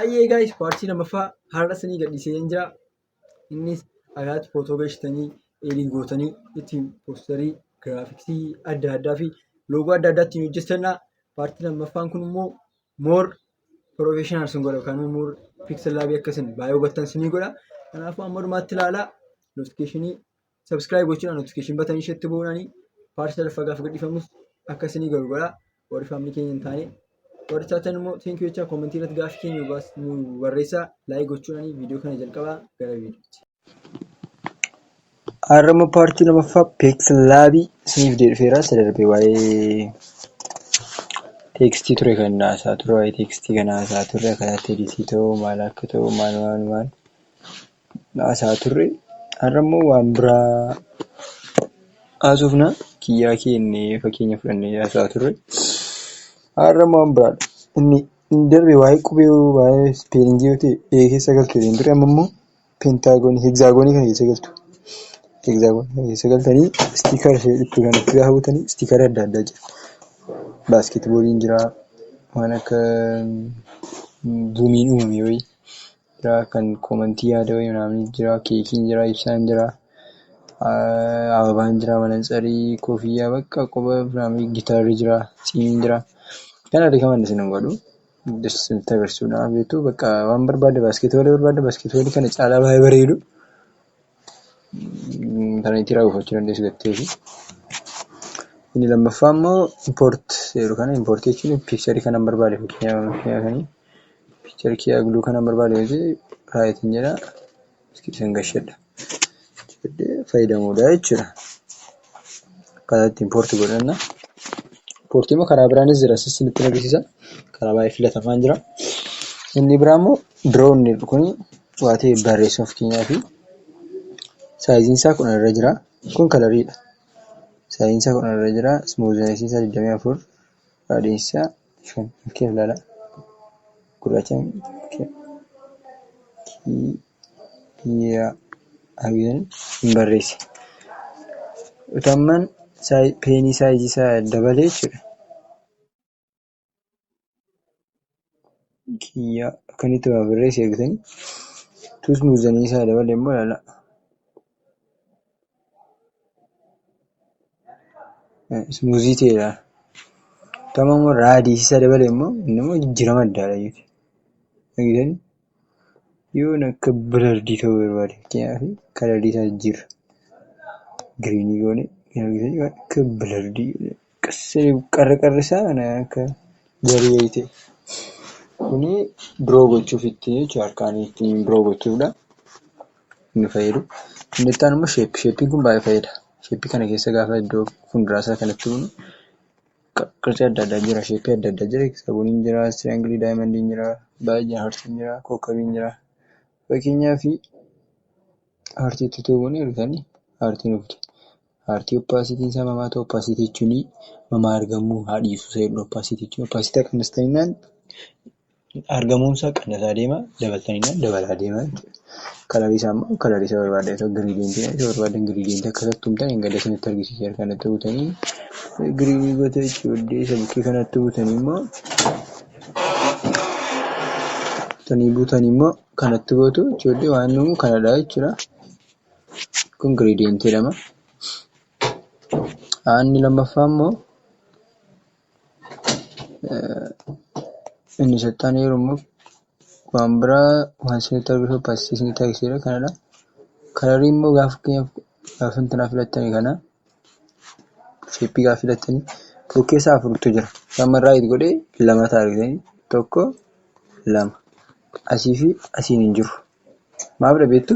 Hayyee guys, part lammaffaa har'a isinii gadhiisee jira. Innis akkaataa footoo galchitanii, edit gootanii ittiin poster, graphics adda addaa fi logo adda addaa ittiin hojjetanidha. Part lammaffaan kun immoo more professional sin godha yookaan immoo more PixelLab akkasin baay'ee hubattan sinii godha. Kanaafuu amma dhumaatti ilaalaa, notification subscribe gochuudhaan notification button isheetti bu'uudhaanii part sadaffaa gaafa gadhiifamus akka isinii galu godha. Warri family keenya hin taane, warri taatan immoo thank you jechaa, comment irratti gaaffii keenya nu barreessaa, like gochuudhaanii viidiyoo kana jalqabaa gara viidiyootti. Har'a immoo part lammaffaa PixelLab isiniif dhufeera. Isa darbee waa'ee text ture kan haasaa ture. Waa'ee text kana haasaa turre, akkaataa edit ta'uu, maal akka ta'u, maal maal maal haasaa turre. Har'a immoo waan biraa haasofna. Kiyyaa kennee fakkeenya fudhannee haasaa turre. Har'a immoo waan biraadha. Inni darbe waa'ee qubee, waa'ee spelling yoo ta'e, ee keessa galtu jedheen ture. Amma immoo pentagon, hexagon kana keessa galtu. Hexagon kana keessa galtanii sticker ishee jettu kanatti gaafa buutanii sticker adda addaa jira. Basketballiin jira, waan akka boomiin uumame wayii jira, kan comment yaada wayii jira, cakeiin jira, ibsaan jira, ababaan jira, manatsarii, koofiyyaa, bakka qoba, gitaarri jira, siimiin jira. Kana recommend isin godhu. Isinitti agarsiisuudhaaf beektu, bakka waan barbaadde, basketball barbaadde, basketball kana caalaa baay'ee bareedu. Intarneetii irraa buufachuu dandeessu gatteefi. Inni lammaffaa immoo import yeroo kana, import jechuun picture kanan barbaade, fakkeenyaaf picture kiyyaa glue kanan barbaade yoo ta'e, rightiin jedha, isan gashadha. Fayyadamuudha jechuudha. Akkaataa itti import godhanna. Import immoo karaa biraanis jira, isinitti agarsiisa. Karaa baay'ee filatamaan jira. Inni biraa immoo draw inni kun waa ta'e barreessuu, fakkeenyaaf sizeiin isaa 10 irra jira. Kun coloriidha. Sizeiin isaa 10 irra jira. Smoothnessiin isaa 24. Radiusiin isaa 5. Fakkeenyaaf ilaalaa. Gurraacha kiyyaa hin barreessa. Utuu pen size isaa dabalee jechuudha. Kiyyaa akkamitti waa barreesse argitanii? Utuu smoothness isaa dabalee immoo ilaalaa. Smooth ta'eera. Utuu immoo radius isaa dabalee immoo, inni immoo jijjiirama addaadha jechuudha. Argitanii? Yoon akka blurred ta'uu barbaade, fakkeenyaaf color isaa jijjiirra. Green goone, argitanii, akka blurred qarri qarri isaa akka jarii wayii ta'e. Kuni draw gochuuf ittiin jechuudha, harkaan ittiin draw gochuufidha. Inni fayyadu. Inni itti aanu immoo shape. Shapeiin kun baay'ee fayyada. Shape kana keessa gaafa iddoo fuulduraa isaa kanatti buunu qircii adda addaa jira. Shape adda addaa jira. Hexagoniin jira, triangle, diamondiin jira, baay'ee jira, heartiin jira, kokkabiin jira. Fakkeenyaaf heartiitti utuu buune, argitanii, heart nuuf fida. Heart opacityiin isaa mamaa ta'u, opacity jechuun mamaa argamuu haa dhiisu isa jedhudha opacity jechuun. Opacity qannastaniinaan argamuun isaa qannasaa deema, dabaltaniinaan dabalaa deema jechuudha. Color isaa immoo color isaa barbaaddan ta'u, gradient isa barbaadan, gradient akkasatti tumtan hin gadda isinitti argisiiseera. Kanatti buutanii green goota jechuudha. Isa bukkee kanatti buutanii immoo buutanii immoo kanatti gootu jechuudha. Waan uumu kanadha jechuudha. Kun gradient jedhama. Inni lammaffaa immoo, inni isatti aanee jiru immoo waan biraa waan isinitti agarsiisu, opacity isinitti agarsiiseera kanadha. Color immoo gaafa, fakkeenyaaf gaafa intinaa filattanii kana, shape gaafa filattanii, bukkee isaa afurtu jira. Amma right godhee lama ta'a, argitanii, tokko, lama, asii fi asiin hin jiru. Maafidha beektu?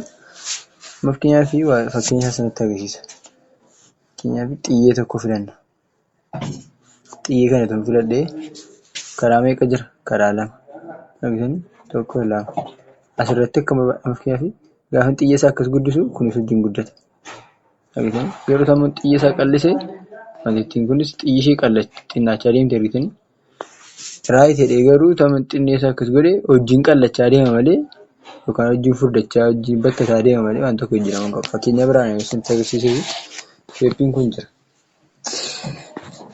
Fakkeenyaaf fakkeenya isinitti agarsiisa. Fakkeenyaaf xiyyee tokko filanna. Xiyyee kana yoon filadhee karaa meeqa jira? Karaa lama. Argitanii, tokko, lama. Asirratti akkuma fakkeenyaaf gaafa xiyya isaa akkas guddisu, kunis wajjin guddata. Argitanii, yeroo ta'u xiyya isaa qal'ise, wantittiin kunis xiyyi ishee xinnaachaa deemti, argitanii. Right jedhee garuu xinnee isaa akkas godhe, wajjin qallachaa deema malee yookaan wajjin furdachaa, wajjin battataa deema malee waan tokko jijjiiramuu hin qabu. Fakkeenya biraan isinitti agarsiisuuf shapeiin kun jira.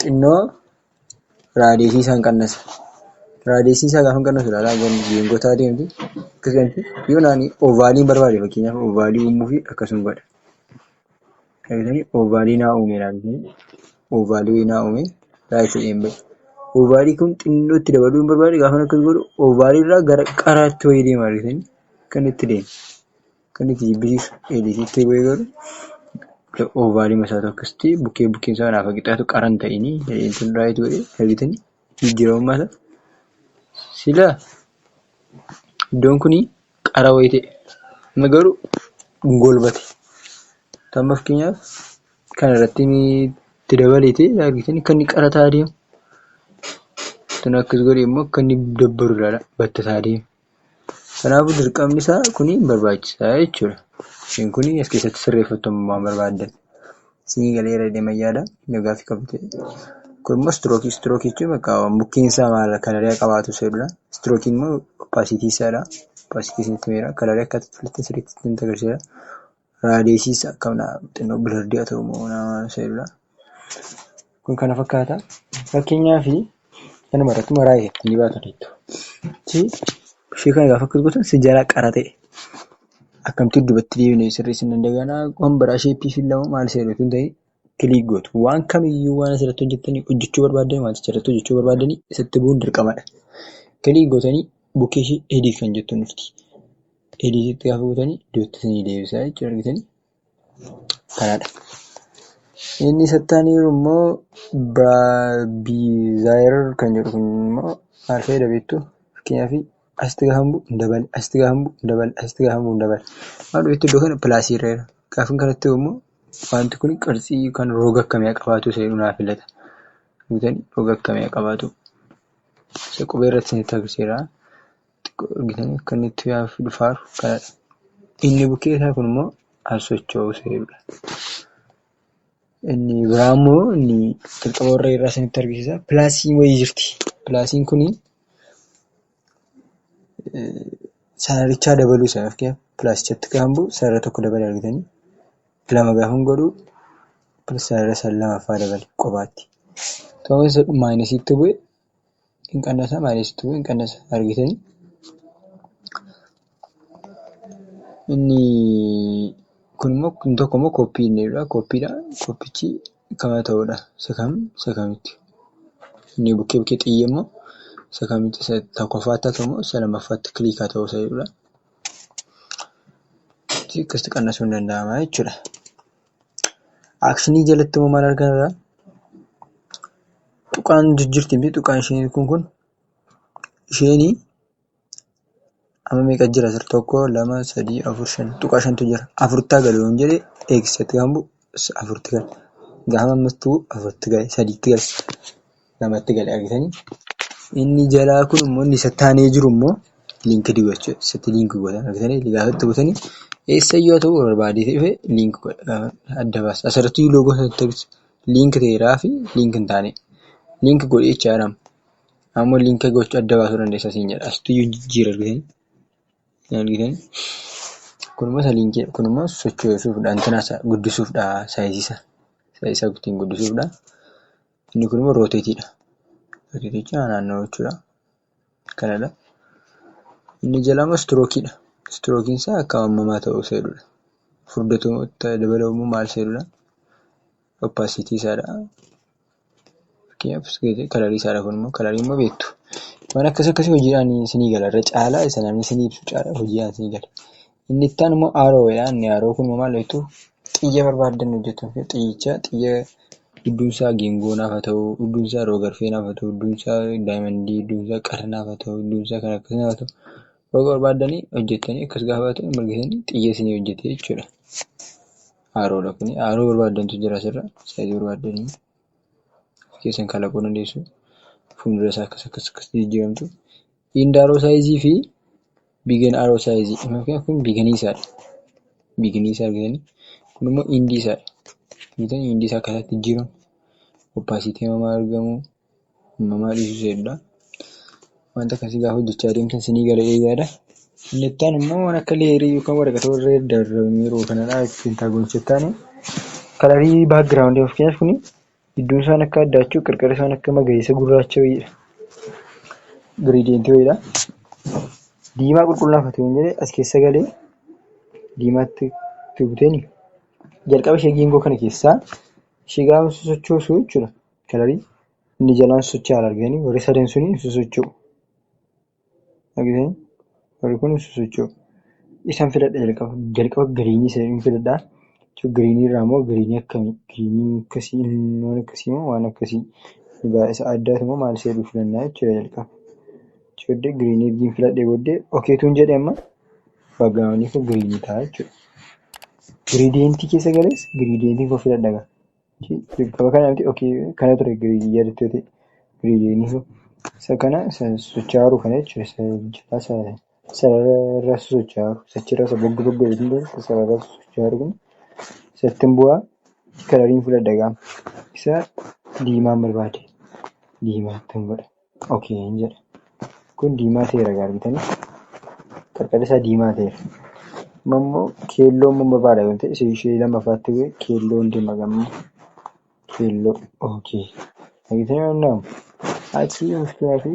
Xinnoo radius isaan qannasa. Radiusii isaa gaafa qannasu ilaalaa geengotaa deemti. Akkasumatti yoo naan ovaliin barbaade, fakkeenyaaf ovalii uumuu fi akkasuma godha. Ovalii naa uumeera, ovalii naa uume, right jedheen bahe. Ovalii kun xinnoo itti dabaluu hin barbaade, gaafa akkas godhu ovalii irraa gara qaraatti wayii deema, argitanii kan itti deema. Kan itti jibbisiisu editiitti bu'ee garuu ovalii masaatu akkasitti bukkee bukkeen isaa naaf qixxaatu qara hin ta'inii jedhee right godhee, argitanii jijjiiramummaa isaa. Silaa iddoon kuni qara wayii ta'e, amma garuu golbate. Amma fakkeenyaaf kana irratti itti dabaleetee, argitanii akka inni qara ta'aa deemu. Kan akkas godhe immoo akka inni dabbaru ilaala, battataa deema. Kanaafuu dirqamni isaa kuni barbaachisaa jechuudha. Isheen kuni as keessatti sirreeffattu waan barbaaddan. Isinii galeera jedhee yaada. Yoo gaaffii qabdu ta'e. Kun immoo strokeii. Strokeii jechuun bakka bukkeen isaa maal colorii qabaatu jedhudha. Strokeiin immoo opacity isaadha. Opacity isinitti himeera. Colorii akka itti sirriitti isinitti agarsiisa. Radiusii isaa akkam xinnoo blurred haa ta'u moo jedhudha. Kun kana fakkaata. Fakkeenyaaf kanuma irratti immoo right ni baatu. Ishee kana gaafa akkas gootan si jalaa qara ta'e. Akkamitti duubatti deebinee sirreessuu hin danda'u. Waan biraa shapeii fillamoo maal isa jedhu hin ta'in, click gootu. Waan kamiyyuu waan asirratti hojjettanii hojjechuu barbaadan, wanticha irratti hojjechuu barbaadanii isatti bu'uun dirqamadha. Click gootanii bukkee ishee edit kan jettu dhufti. Edititti gaafa gootanii iddootti isinii deebisaa jechuudha, argitanii. Kanadha. Inni isatti aanee immoo Bezier kan jedhu kun immoo maal fayyada beektuu? Fakkeenyaaf asitti gaafa bu'u hin dabale, asitti gaafa bu'u hin dabale, asitti gaafa bu'u hin dabale. Maal beektu, iddoo kana plusii irra jira. Gaafa kanatti immoo wanti kun qirtsii yookaan roga akkamii haa qabaatu isa jedhu naa filata. Roga akkamii haa qabaatu? Isa qubee irratti isinitti agarsiiseera. Xiqqoo argitanii akka inni itti dhufaaru kanadha. Inni bukkee isaa kun immoo as socho'uu isa jedhudha. Inni biraa immoo inni jalqaba warra irraa isinitti argisiisa. Plusiin wayii jirti. Plusiin kuni sararichaa dabaluu isaa, fakkeenyaaf plusichatti gaafa bu'u sarara tokko dabale, argitanii. Lama gaafa godhu sarara isa lamaffaa dabale qobaatti. Ta'uu isa minusiitti bu'e hin qannasa, minusiitti bu'e hin qannasa, argitanii. Inni kun immoo kun tokko immoo copy inni jedhudha. Copydha. Copyichi kana ta'udha. Isa kam isa kamitti? Inni bukkee bukkee xiyya immoo isa kamitti, isa tokkoffaatti haa ta'u moo isa lammaffaatti click haa ta'u isa jedhudha. Akkasitti qannasuun ni danda'ama jechuudha. Actionii jalatti immoo maal argina? Tuqaan jijjiirti miti, tuqaan isheen kun isheenii amma meeqa jira asirra? Tokko, lama, sadii, afur, shan, tuqaa shantu jira. Afurtti haa galu yoon jedhe, X'atti gaafa bu'u afurtti gala. Gaafa ammas bu'u afurtti gale, sadiitti gale, lamatti gale, argitanii. Inni jalaa kun immoo, inni isatti aanee jiru immoo linked gochuudha. Isatti link godhan, argitanii, gaafa itti buutanii eessayyuu haa ta'u barbaadee dhufe link godha, adda baasa. Asirratti loogoo isaatti agarsiisa. Link ta'eeraa fi link hin taane. Link godhee jechaa jedhama. Ammoo link gochuu adda baasuu dandeessa siin jedha. Asitti jijjiira, argitanii. Argitanii. Kun immoo isa linkii, kun immoo sochoosuufdha, intina isaa guddisuufdha, sizeii isaa. Sizeii isaa ittiin guddisuufdha. Inni kun immoo rotateiidha. Rotateii jechuun naanna'uu jechuudha. Kanadha. Inni jalaa immoo strokeiidha. Strokeiin isaa akka uumamaa ta'uu isa jedhudha. Furdatuu dabaluu maal isa jedhudha. Opacity isaadha. Fakkeenyaaf colorii isaadha, kun immoo colorii immoo beektu. Waan akkas akkasii hojiidhaan isinii gala, irra caalaa isa namni isinii ibsu caalaa hojiidhaan isinii gala. Inni itti aanu immoo arrowdha. Inni arrow kun immoo maal beektu? Xiyya barbaaddan hojjetu. Xiyyicha, xiyya gidduun isaa geengoo naaf haa ta'u, gidduun isaa rogarfee naaf haa ta'u, gidduun isaa diamondii, gidduun isaa qara naaf haa ta'u, gidduun isaa kan akkasii naaf haa ta'u. Roga barbaaddanii hojjettanii akkas gaafa ta'u margisanii xiyya isinii hojjete jechuudha. Arrowdha kuni. Arrow barbaaddantu jira asirra. Sizeii barbaaddanii keessan kalaquu dandeessu. Fuuldura isaa akkas akkas akkas jijjiiramtu. End arrow sizeii fi begin arrow sizeii. Fakkeenyaaf kun beginii isaadha. Beginii isaa argitanii. Kun immoo endii isaadha. Argitanii, endii isaa akkasitti jijjiiramu. Opacity hammam argamu, hammam dhiisuu jedhudha. Wanta akkasii gaafa hojjechaa deemtan isinii galee yaada. Inni itti aanu immoo waan akka layerii yookaan waraqata warra darramee jiru kanadha. Pentagonicha itti aanu. Colorii backgroundii, fakkeenyaaf kuni gidduun isaan akka addaachuu, qarqarri isaan akka magariisa gurraacha wayiidha. Gradientii wayiidha. Diimaa qulqullaa'aa yoo jedhe as keessa galee diimaatti itti buteeni jalqaba ishee geengoo kana keessaa ishee gaafa sochoosu jechuudha. Colorii inni jalaan socho'aa argitanii warri sadan suni sosocho'u. Argitanii warri kun sosocho'u. Isan filadha jalqaba. Jalqaba greenii isa filadhaa. Greenii irraa immoo greenii akkamii? Greenii akkasii waan akkasii moo waan akkasii? Isa addaati moo maal isa jedhu filannaa jechuudha jalqaba. Booddee greenii ergiin filadhee booddee okaytuun jedhee amma backgroundii koo greenii ta'a jechuudha. Gradientii keessa galees gradientii koo filadha gaa. Jalqaba kana miti okay kana ture greenii yaadattoo ta'e gradientii koo isa kana isa socho'aa jiru kana jechuudha. Isa jalaa sarara irra socho'aa jiru. Achirra isa boggu boggu jedhu sarara socho'aa jiru kun isattin bu'aa coloriin filadha gaa. Isa diimaan barbaade diimaattan godha. Okayn jedha. Kun diimaa ta'eera gaa argitanii. Qarqarri isaa diimaa ta'eera. Amma immoo keelloo immoo barbaada yoo ta'e ishee lammaffaatti bu'ee keelloon deema gamma. Keelloo okay. Argitanii waan danda'amu. Achi fakkeenyaaf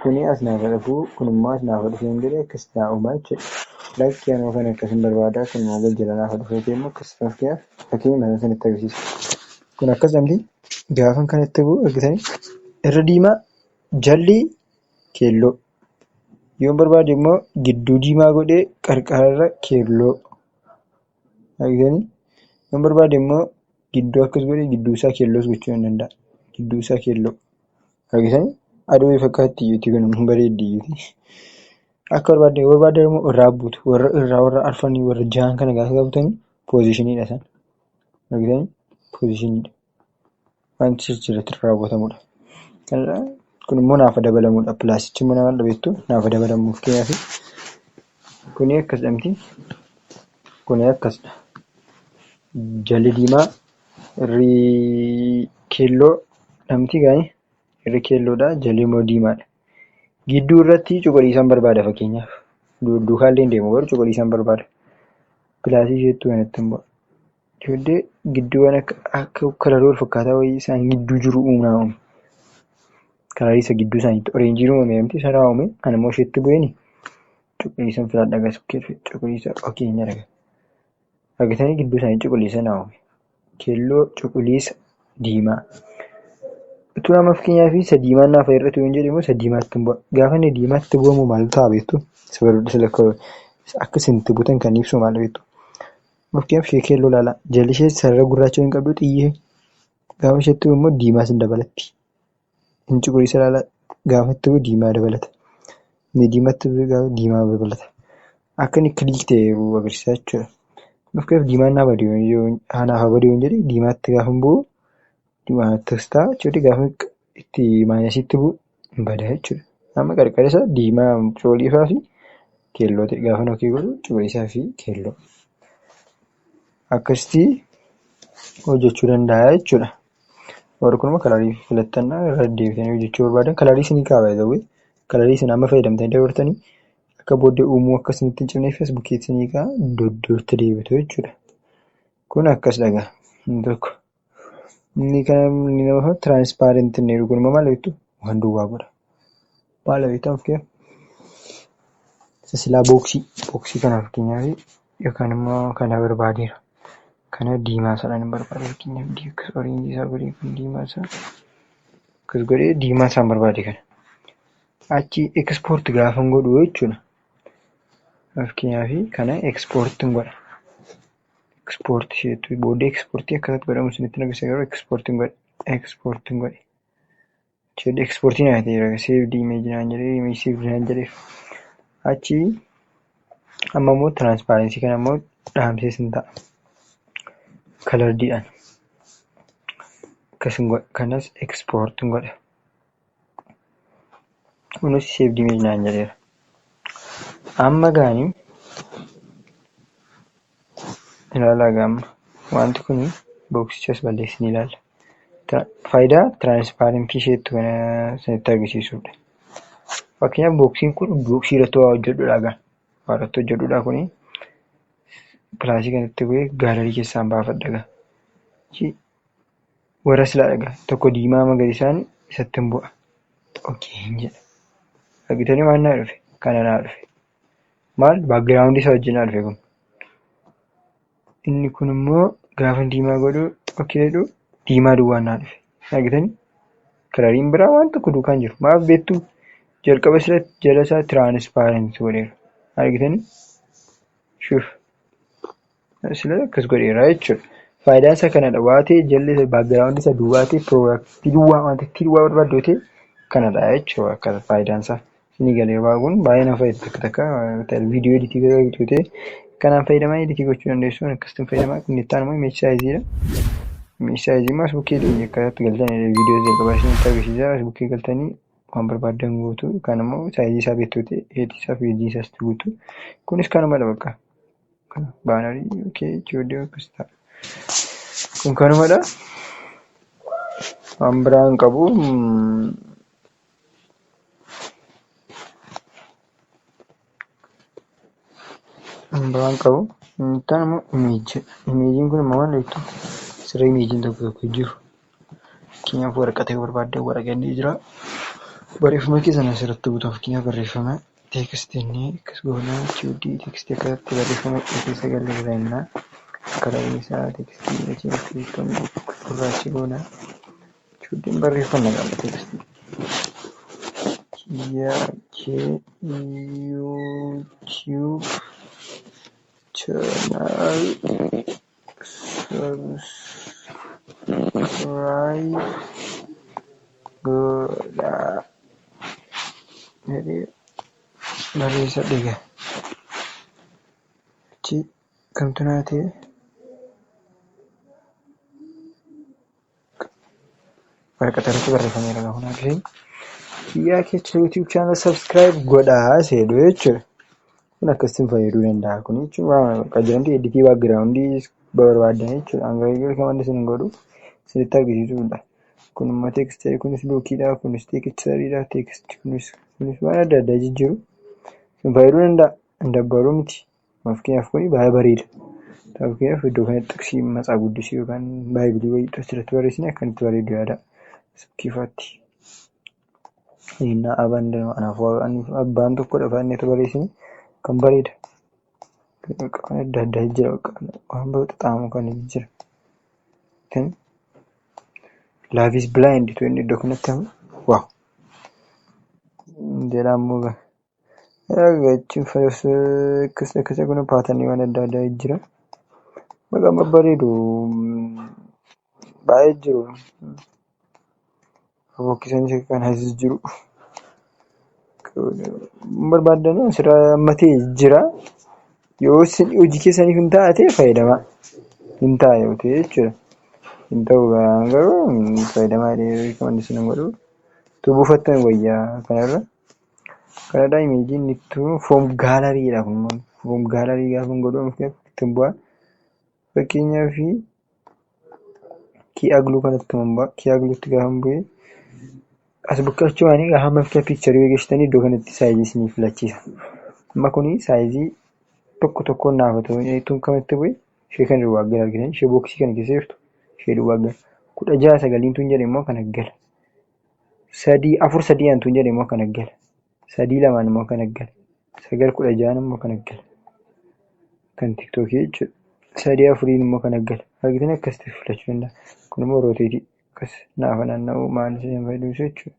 kuni as naaf dhufuu kun immoo as naaf dhufuu hin jedhee akkas naa uumaa jechuudha. Lakki anoo kan akkasin barbaada kun immoo galjala naaf dhufuu ta'e immoo akkas fakkeenyaaf fakkeenya mataa isinitti agarsiisa. Kun akkas namti gaafan kanatti bu'u argitanii irra diimaa jalli keelloo. Yoon barbaade immoo gidduu diimaa godhee qarqararra keelloo. Argitanii yoon barbaade immoo gidduu akkas godhee gidduu isaa keelloos gochuu nan danda'a. Gidduu isaa keelloo. Argitanii aduu fakkaatti iyyuutii kun hin bareeddi iyyuutii. Akka barbaadde yoo barbaadde immoo irraa buutu. Warra irraa warra arfanii warra jahan kana gaafa butanii positioniidha isaan. Argitanii positioniidha. Wanti achirratti raawwatamudha. Kun immoo naafa dabalamudha. Plusichi immoo nama beektu naafa dabalamu fakkeenyaaf kuni akkas jedhamti. Kuni akkasidha. Jalli diimaa irri keelloo namti gaa'e irri keelloodha jalli immoo diimaadha. Gidduu irratti cuquliisaan barbaada fakkeenyaaf. Duukaallee hin deemu garuu cuquliisaan barbaada. Plusii isheettuu kanatti hin bu'a. Ijoollee gidduu waan akka colorii wal fakkaataa wayii isaan gidduu jiru uumaa uume. Colorii isa gidduu isaaniitti orangeiin uumame miti sana uume kan immoo isheetti bu'eeni cuquliisan filadha gas cuquliisa okay hin jedha. Argitanii gidduu isaanii cuquliisa naa uume. Keelloo, cuquliisa, diimaa. Utuu amma fakkeenyaaf isa diimaan naaf hir'atu yoo jedhe immoo isa diimaatti hin bu'a. Gaafa inni diimaatti bu'amu maal ta'a beektu? Isa akka isin itti butan kan ibsu maal beektu? Fakkeenyaaf ishee keelloo ilaalaa. Jalli ishee sarara gurraacha hin qabdu xiyyee. Gaafa isheetti bu'u immoo diimaa sin dabalatti. Inni cuquliisa ilaalaa gaafa itti bu'u diimaa dabalata. Inni diimaatti bu'u gaafa diimaa dabalata. Akka inni click ta'e agarsiisa jechuudha. Fakkeenyaaf diimaan naa bade naaf bade yoo jedhe diimaatti gaafa bu'u diimaa akkas ta'a jechuudha. Gaafa itti minusiitti bu'u hin bada jechuudha. Amma qarqara isaa diimaa cuquliisaa fi keelloo ta'e gaafa okay godhu cuquliisaa fi keelloo. Akkasitti hojjechuu danda'a jechuudha. Warri kun immoo colorii filattannaa irra deebitanii hojjechuu barbaadan colorii isinii kaa'aa ta'ee colorii isin amma fayyadamtanii dabartanii akka booddee uumuu akka isinitti hin cimneef as bukkeetti isinii kaa'a iddootti deebitu jechuudha. Kun akkas dhagaa inni tokko. Inni kan inni nama transparent inni jedhu kun immoo maal beektu waan duwwaa godha. Maal beektu fakkeenyaaf silaa boxii boxii kana fakkeenyaaf yookaan immoo kana barbaadeera. Kana diimaa isaadhaan hin barbaade fakkeenyaaf akkas orangeii isaa godhee kun diimaa isaa akkas godhee diimaa isaan barbaade kana. Achi export gaafa godhu jechuudha. Fakkeenyaaf kana exportiin godha. Exportii isheetu booddee exportii akkasitti godhamu isinitti agarsiisa garuu exportiin godhe exportiin godhe. Exportii naa ta'eera saved image naan jedhee image saved naan jedheera. Achi amma immoo transparency kana immoo dhaamsee sin ta'a. Colorediidhaan. Akkasin godha. Kanas exportiin godha. Kunis saved image naan jedheera. Amma gaanii ilaalaa gaamma wanti kun boxichas balleessinee ilaalla. Faayidaa transparentii isheettu kana isinitti agarsiisudha. Fakkeenyaaf boxiin kun boxii irratti waa hojjedhudha gaa. Waa irratti hojjedhudha kuni. Plusii kanatti bu'ee gallery keessaan baafadha gaa. Warra silaa dhagaa tokko diimaa magariisaan isatti hin bu'a. Okay jedha. Argitanii maal naa dhufe? Kana naa dhufe. Maal background isaa wajjin naa dhufe kun. Inni kun immoo gaafa diimaa godhu okay jedhu diimaa duwwaan naa dhufe. Argitanii? Coloriin biraa waan tokko duukaa hin jiru. Maaf beektuu? Jalqaba jala isaa transparent godheera. Argitanii? Shuuf. Sila akkas godheera jechuudha. Faayidaan isaa kanadha. Waa ta'e jalli background isaa duwwaa ta'e product duwwaa wanta duwwaa barbaaddu ta'e kanadha jechuudha akka faayidaan isaa. Isinii galee waa kun baay'ee nama fayyada takka takka viidiyoo edit godhatu ta'e kanaan fayyadamaa edit gochuu dandeessu. Akkasitti fayyadamaa. Kun itti aanu immoo image size dha. Image size immoo as bukkee akkasitti galtanii viidiyoo jalqabaa isinitti agarsiisa. As bukkee galtanii waan barbaaddan guutuu yookaan immoo size isaa beektuu ta'e height isaa fi width isaas guutuu. Kunis kanumadha bakka. Banner okay ijoollee akkas ta'a. Kun kanumadha. Waan biraa hin qabu. Waan biraa hin qabu. Inni itti aanu immoo image. Imageiin kun immoo maal beektu? Sirrii imageiin tokko tokko jiru. Fakkeenyaaf waraqata yoo barbaaddan waraqaan ni jira. Barreeffama keessan asirratti guutuu fakkeenyaaf barreeffama text jennee akkas goonaa QD text akkasitti barreeffama keessa gallee jennaa. Coloriin isaa text gurraacha goonaa. QD'n barreeffanna qaba text. Kiyyaa kee YouTube channel subscribe godhaa jedhee barreessadhe egaa. Achi kamtu naa ta'e? Waraqata irratti barreeffameera kun arginu. Kiyyaa keessa YouTube channel subscribe godhaa jedhu jechuudha. Kun akkasitti fayyaduu danda'a. Kun jechuun waan qajeelti edit background barbaadan jechuudha. Hanga recommend isin godhu isinitti argisiisudha. Kun immoo text kunis lookiidha, kunis textureiidha, text kunis waan adda addaa jijjiiru. Isin fayyaduu danda'a. Hin dabbaluu miti. Fakkeenyaaf kun baay'ee bareeda. Fakkeenyaaf iddoo kanatti xiqsii matsaa guddisii yookaan baayibilii wayii asirratti barreessine akkamitti bareedu yaada. Kifaatti. Innaa abaan anaaf abbaan tokkodha afaan inni barreessine kan bareeda. Waan adda addaa jira waan xaxaamu kan jira. Love is blind tu inni iddoo kanatti amma wow. Jedha ammoo achi akkas akkas kun patterniiwwan adda addaa jira. Maqaan babbareedu baay'ee jiru. Fokkisanis kanas jiru. Barbaadan asirraa hammatee jira. Yoo isin hojii keessaniif hin taate fayyadamaa. Hin ta'a yoo ta'e jechuudha. Hin ta'u garuu fayyadamaa jedhee recommend isin hin godhu. Utuu buufattan wayyaa kanarra. Kanadhaa imageiin ittuu from gallerydha kun immoo. From gallery gaafa godhu ittiin bu'aa. Fakkeenyaaf kii agluu kanatti bu'a. Kii agluutti gaafa bu'ee as bukkee achumaanii gaafa amma picture galchitanii iddoo kanatti size isinii filachiisa. Amma kuni size tokko tokkoon naaf ta'u tun kamitti bu'e ishee kana duwwaa gala argitanii ishee box kana keessa jirtu ishee duwwaa gala. 16 9 tun jedhe immoo kana gala. 3 4 3 tun jedhe immoo kana gala. 3 2 immoo kana gala. 9 16 immoo kana gala. Kan TikTokii jechuudha. 3 4 immoo kana gala. Argitanii akkasitti filachuu danda'a. Kun immoo rotate akkas naafa naanna'uu maal isin fayyadu jechuudha.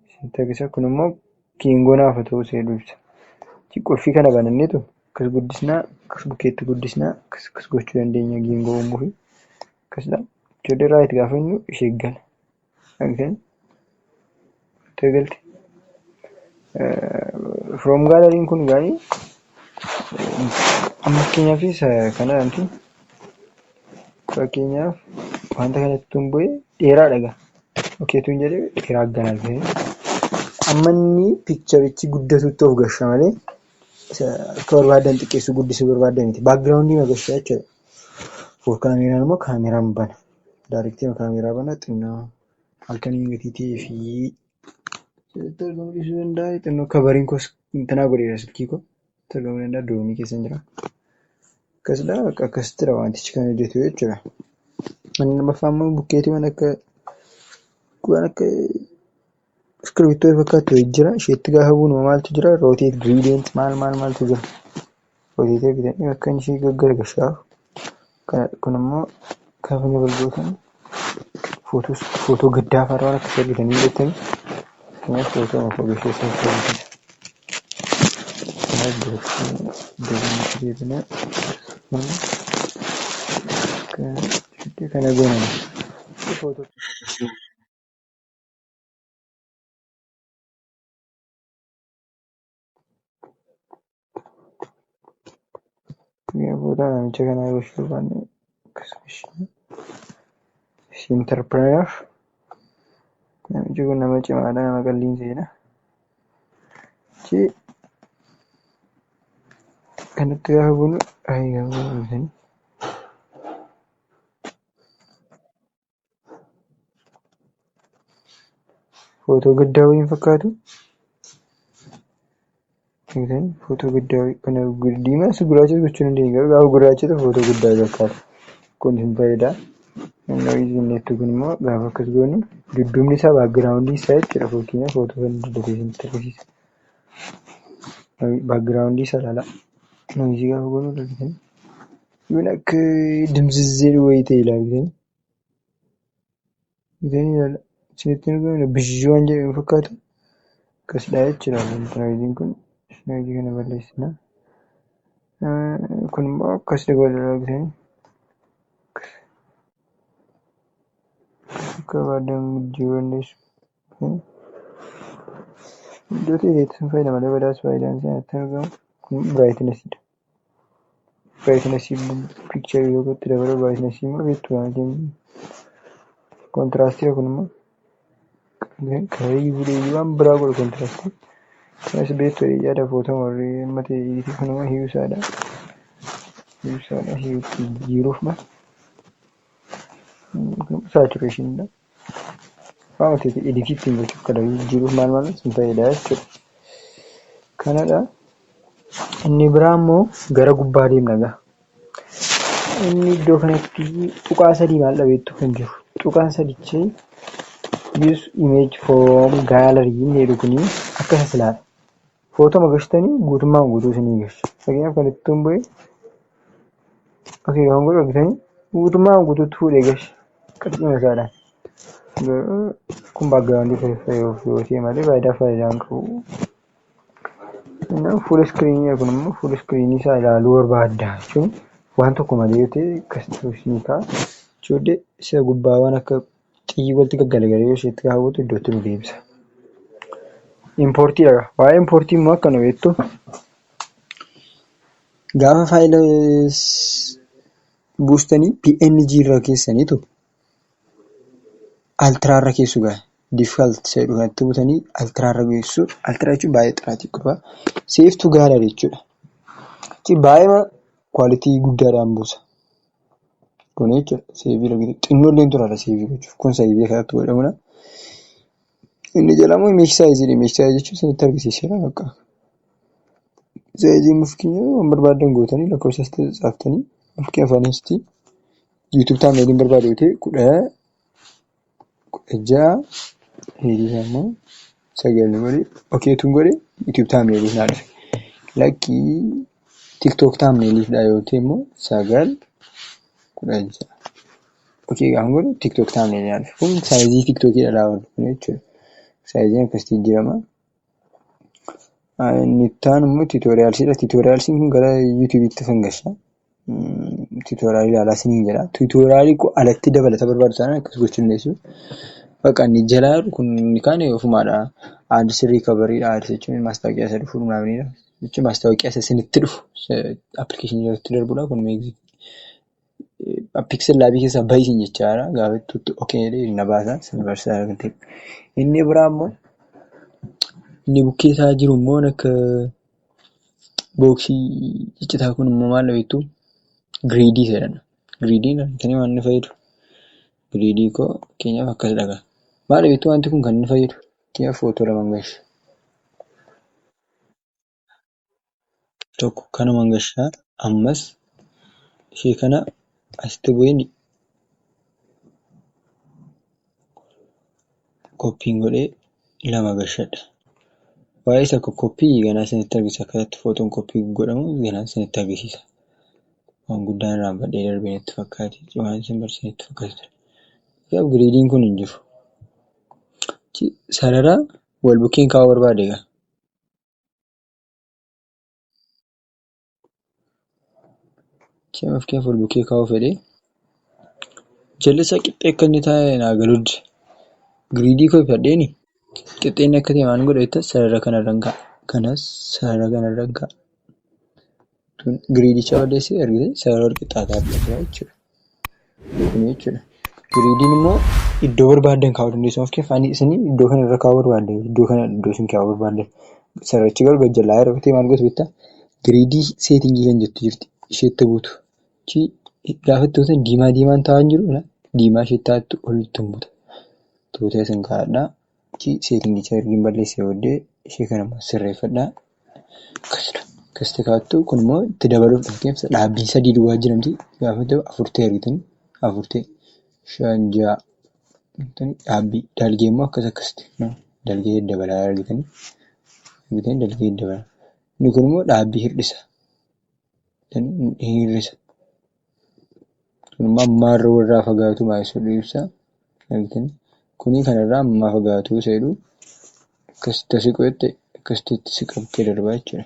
Isinitti agarsiisa. Kun immoo geengoo naafa ta'uu ishee ibsa. Qulfii kana bananneetu akkas guddisnaa akkas bukkeetti guddisnaa akkas akkas gochuu dandeenya geengoo uumuufi akkasidha. Ijoollee right gaafa jennu ishee gala. Argitanii? Itti galte. From galleryn kun gaarii amma fakkeenyaaf kana wanti fakkeenyaaf wanta kanatti tun bu'ee dheeraadha egaa. Okay tun jedhee dheeraa gala argitanii. Amma inni pictureichi guddatutti of gasha malee akka barbaadan xiqqeessuu guddisuu barbaadan miti. Background agarsiisa jechuudha. For kaameraan immoo kaameraan bana. Direct kaameraa bana xinnoo halkanii gatii ta'ee fi asirratti argamuu dhiisuu danda'a. Xinnoo coveriin koos intinaa godheera silkii koo. Argamuu danda'a dorm keessa jira. Akkasidha akkasittidha wantichi kan hojjetu jechuudha. Inni lammaffaa immoo bukkeetii waan akka Iskiriiptoo fakkaattu wayii jira. Isheetti gaafa buunu maaltu jira? Rotate gradient maal maal maaltu jira? Rotate bitanii akka inni ishee gaggaragalchaa. Kun immoo gaafa dabalgootan footoo gaddaa fa'aa waan akkasii argitanii jettanii. Kanaaf footoo makoo gashee isinitti agarsiisa. Kanaaf iddoo kanatti deebinee kana goona. Footoo. Footoo namicha kanaa gochuu barbaanne akkas gochuu. Entrepreneur. Namichi kun nama cimaadha, nama qalliin seenaa. Achi kanatti gaafa buunu gaafa buunu footoo gaddaa wayiin fakkaatu. Footoo gaddaa wayii kana diimaas gurraachas gochuu dandeenya. Garuu gaafa gurraacha ta'u footoo gaddaa fakkaata. Kun hin fayyada. Inni nettu kun immoo gaafa akkas goonu dudduubni isaa background isaa jechuudha. Fakkeenyaaf footoo kana dudduubatti isinitti agarsiisa. Background isaa ilaala. Noise gaafa goonu argitanii yoon akka dimzizzee wayii ta'e ilaaltanii argitanii ilaala. Isinitti hin argamu bizhii waan jedhamu fakkaatu. Akkasidha jechuudha. Noise'n kun noise kana balleessina. Kun immoo akkas godha argitanii. Akka barbaadan jijjiiruu dandeessu. Iddoo ta'e sun fayyada malee badaas faayidaan isaa natti hin argamu. Kun brightnessiidha. Brightness picture tokkotti dabaluu brightness immoo beektu waan contrastiidha kun immoo colour fuudhee waan biraa godhu contrast. Kanas beektu yaada footoo warri amma ta'e kun immoo hue isaadha. Hue isaadha hue jijjiiruuf ma saturationiidha. Waan ta'e edit ittiin gochuuf colour jijjiiruuf maal maal sun fayyada jechuudha. Kanadha. Inni biraa immoo gara gubbaa deemna gaa. Inni iddoo kanatti tuqaa sadii maal dhabeettu kan jiru. Tuqaan sadichi use image from gallery jedhu kuni akka isa silaadha. Footoo magashtanii guutummaan guutuu isinii gasha. Fakkeenyaaf kan ittiin bu'e okay kan godhu argitanii guutummaan guutuutti fuudhee gasha. Qarshii isaadhaan. Garuu kun background yoo ta'e malee faayidaa faayidaa hin qabu. Full screen kun immoo full screen isaa ilaaluu barbaadda jechuun waan tokko malee yoo ta'e akkas ta'uu isinii ka'a. Ijoollee isa gubbaa waan akka xiyyi walitti gaggalagalee yoo isheetti kaawwatu iddootti nu deebisa. Importiidha. Waa'ee import immoo akkana beektu. Gaafa faayila buustanii PNG irra keessaniitu ultra irra keessu gaa. Default jedhu kanatti butanii ultra irra geessu. Ultra jechuun baay'ee xiraatii qaba. Save to gallery jechuudha. Baay'ee quality guddaadhaan buusa. Kun jechuudha save xinnoo illee turaadha save gochuuf. Kun save kanatti godhamudha. Inni jalaa immoo image sizeiidha. Image size jechuun isinitti argisiiseera bakka. Size fakkeenyaaf waan barbaadan gootanii lakkoofsa tsaaftanii fakkeenyaaf anis YouTube thumbnailiin barbaadu yoo ta'e 16 heerii isaa immoo 9 godhe okay tun godhe YouTube thumbnailiif naa dhufe. Lakkii TikTok thumbnailiifdha yoo ta'e immoo 9 16. Okay gaafa godhu TikTok thumbnailii naa dhufe. Kun size TikTokiidha laawwan kun jechuudha. Sizeiin akkasitti jijjiirama. Inni itti aanu immoo tutorialsiidha. Tutorialsiin kun gara YouTubeitti kan gasha. Tutorial ilaalaa isiniin jedha. Tutorial koo alatti dabalata barbaadu taanaan akkas gochuu dandeessu. Bakka inni jalaa kun inni kaan ofumaadha. Ads recoveryiidha. Ads jechuun maastaawoqiyaa isa dhufu naamnidha. Jechuun maastaawoqiyaa isa isinitti dhufu application irratti darbudha. Kun PixelLab keessaa bahi isin jechaadha. Gaafa itti okay jedhee na baasa. Isin barsiisaa kan ta'e. Inni biraa immoo inni bukkee isaa jiru immoo akka box ciccitaa kun immoo maal beektu grid jedhama. Gridiin argitanii waan inni fayyadu. Grid koo fakkeenyaaf akkas dhagaa. Maal beektu wanti kun kan inni fayyadu? Fakkeenyaaf footoo lama gasha. Tokko kanumaan gashaa ammas ishee kana asitti bu'een copyn godhee lama gashadha. Waa'ee isa copy ganaa isinitti argisiisa. Akkatti footoon copy godhamu ganaa isinitti argisiisa. Waan guddaan irraanfadhee darbee natti fakkaate. Waan isin barsiise natti fakkaate. Gridiin kun hin jiru. Sarara wal bukkeen kaa'uu barbaade egaa. Fakkeenyaaf wal bukkee kaa'uu fedhee jalli isaa qixxee akka inni taa'e naa galuu dide. Gridii koo ifadheeni qixxee inni akka ta'e maal godha jettan sarara kanarran kaa'a. Kanas sarara kanarran kaa'a. Gridicha balleessee argitee sarara wal qixxaataa argata jechuudha. Kun jechuudha. Gridiin immoo iddoo barbaaddan kaa'uu dandeessu. Fakkeenyaaf ani isin iddoo kanarra kaa'uu barbaadde iddoo kana iddoo isin kaa'uu barbaaddan. Sararichi garuu gajjallaa yeroo ta'e maal gootu beektaa? Gridii settingii kan jettu jirti. Isheetti buutu. Gaafa itti buutan diimaa diimaan taa'aa hin jiru. Diimaa isheetti taa'attu ol itti buuta. Tuutee isin kaa'adhaa. Settingicha ergi balleessee booddee ishee kana immoo sirreeffadhaa. Akkasidha. Akkasitti kaa'attu kun immoo itti dabaluuf fakkeenyaaf dhaabbiin sadii duwwaa jiramti. Gaafa ta'u afur ta'e argitanii afur ta'e shan ja'a dhaabbii dalgee immoo akkas akkasitti dalgee dabalaa argitanii argitanii dalgee dabalaa. Inni kun immoo dhaabbii hir'isa. Hir'isa. Kun immoo ammaarra warraa fagaatu maayisuu ibsa. Argitanii kuni kanarraa ammaa fagaatu isa jedhu akkasitti asii qo'atte akkasitti itti si qabdee darbaa jechuudha.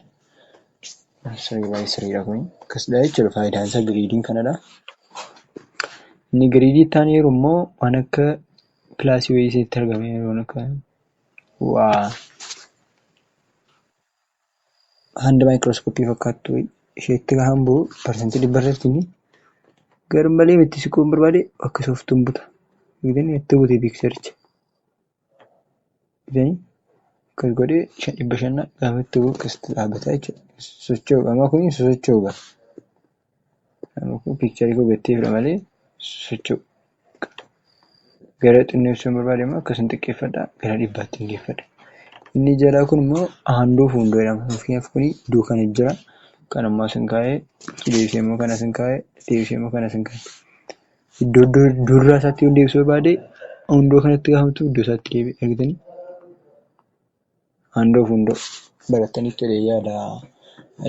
Sirrii baay'ee sirriidha kuni. Akkasidha jechuudha faayidaan isaa gridiin kanadha. Inni gridii itti aanu yeroo immoo waan akka plusii wayii isinitti argame waan akka waa hand microscopeii fakkaattu wayii isheetti gaafa bu'u 100% irratti garmalee itti siquu hin barbaade akka sooftuun buta. Argitanii itti bute pictureicha. Argitanii akkas godhee 500 gaafa itti bu'u akkasitti dhaabbata jechuudha. Socho'u amma kun sosocho'u bara. Amma kun pictureii koo gatteefidha malee socho'u. Gara xinneessuu hin barbaade immoo akkasin xiqqeeffadha gara dhibbaatti hin geeffadha. Inni jalaa kun immoo handoo fuuldura jedhama. Fakkeenyaaf kun iddoo kana jira. Kan ammoo asin kaa'ee deebisee immoo kan asin kaa'ee deebisee immoo kan asin kaa'e. Iddoo duraa isaatti yoo deebisuu barbaade hundoo kanatti gaafa iddoo isaatti deebi'e argitanii. Handoo fuundoo barattaniif jedhee yaada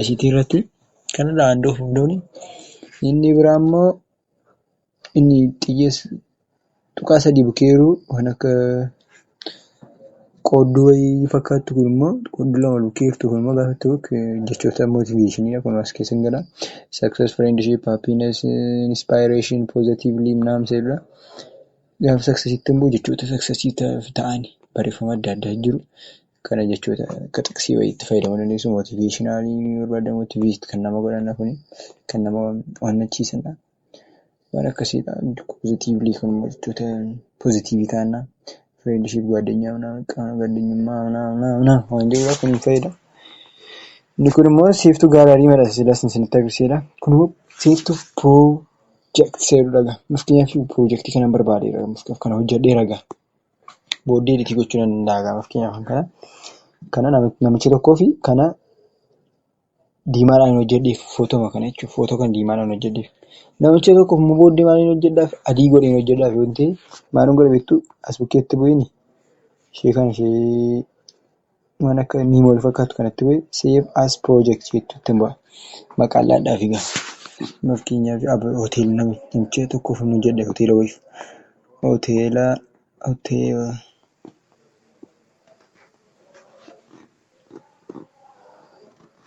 ICT irratti. Kanadha handoo fuundooni. Inni biraa immoo inni xiyyeessa tuqaa sadii bukkee jiru waan akka qoodduu wayii fakkaattu kun immoo qoodduu lama bukkee jirtu kun immoo gaafa itti bu'u jechoota motivationii kun as keessa hin gala. Success, friendship, happiness, inspiration, positively ምናምን jedhudha. Gaafa successitti immoo jechoota successii ta'an barreeffama adda addaa jiru. Kana jechoota akka xiqsii wayiitti fayyadamuu dandeessu. Motivationalii barbaaddan motivate kan nama godhan kuni kan nama onnachiisanidha. Waan akkasiidha. Positively kun immoo jechoota positiveii ta'anidha. Friendship ጓደኛ ምናምን ጓደኝማ ምናምን waan jedhudha kun fayyada. Inni kun immoo save to gallery madha silas isinitti agarsiisedha. Kun immoo save to project jedhudha. Fakkeenyaaf projectii kanan barbaadeera. Kana hojjedheera egaa. Booddee editii gochuu nan danda'a fakkeenyaaf kana. Kana namicha tokkoo fi kana diimaadhaan hojjedheef footoma kana jechuudha. Footoo kana diimaadhaan hojjedheef. Namicha tokkoof immoo booddee maaliin hojjedhaaf adii godheen hojjedhaaf yoo ta'e maalin godha beektuu as bukkeetti bu'eeni ishee kana ishee waan akka memory fakkaatu kanatti bu'ee save as project jettutti bu'a. Maqaan laadhaaf egaa. Fakkeenyaaf hoteela namicha tokkoof hin hojjedhe hoteela wayiif. Hoteela hoteela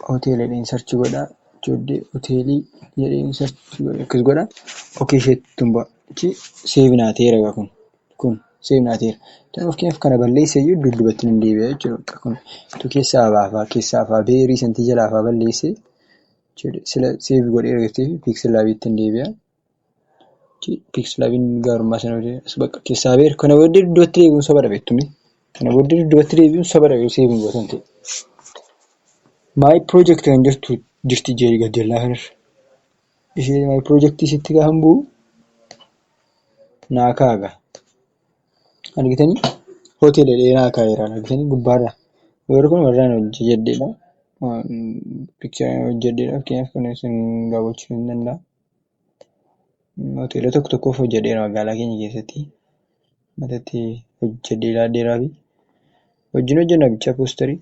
hoteela jedheen search godhaa. Ijoollee hoteelii jedheen search godha akkas godhaa. Okay isheetti bu'a. Achi save naa ta'eera egaa kun save naa ta'eera. Fakkeenyaaf kana balleessee iyyuu dudduubatti nan deebi'a jechuudha. Kun utuu keessaa baafaa keessaa afaa bahee recentii jalaa afaa balleessee sila save godhee argatee PixelLabiitti hin deebi'a. PixelLabiin gaarummaa sana bakka keessaa baheera. Kana booddee dudduubatti deebi'uun soba beektumi. Kana booddee dudduubatti deebi'uun soba yoo save hin gootan ta'e. My project kan jirtu jirti gajjallaa kanarra. Ishee my projectii sitti gaafa bu'u naa kaa'a. Argitanii hoteela jedhee naa kaa'eera argitanii gubbaarra. Warri kun warra ani hojjedheedha. Pictureii hojjedheedha. Fakkeenyaaf kun isin daawwachuu ni danda'a. Hoteela tokko tokkoof hojjedheera magaalaa keenya keessatti. Matatti hojjedhee laadheeraa fi Wajjin hojjenna bichaa poosterii.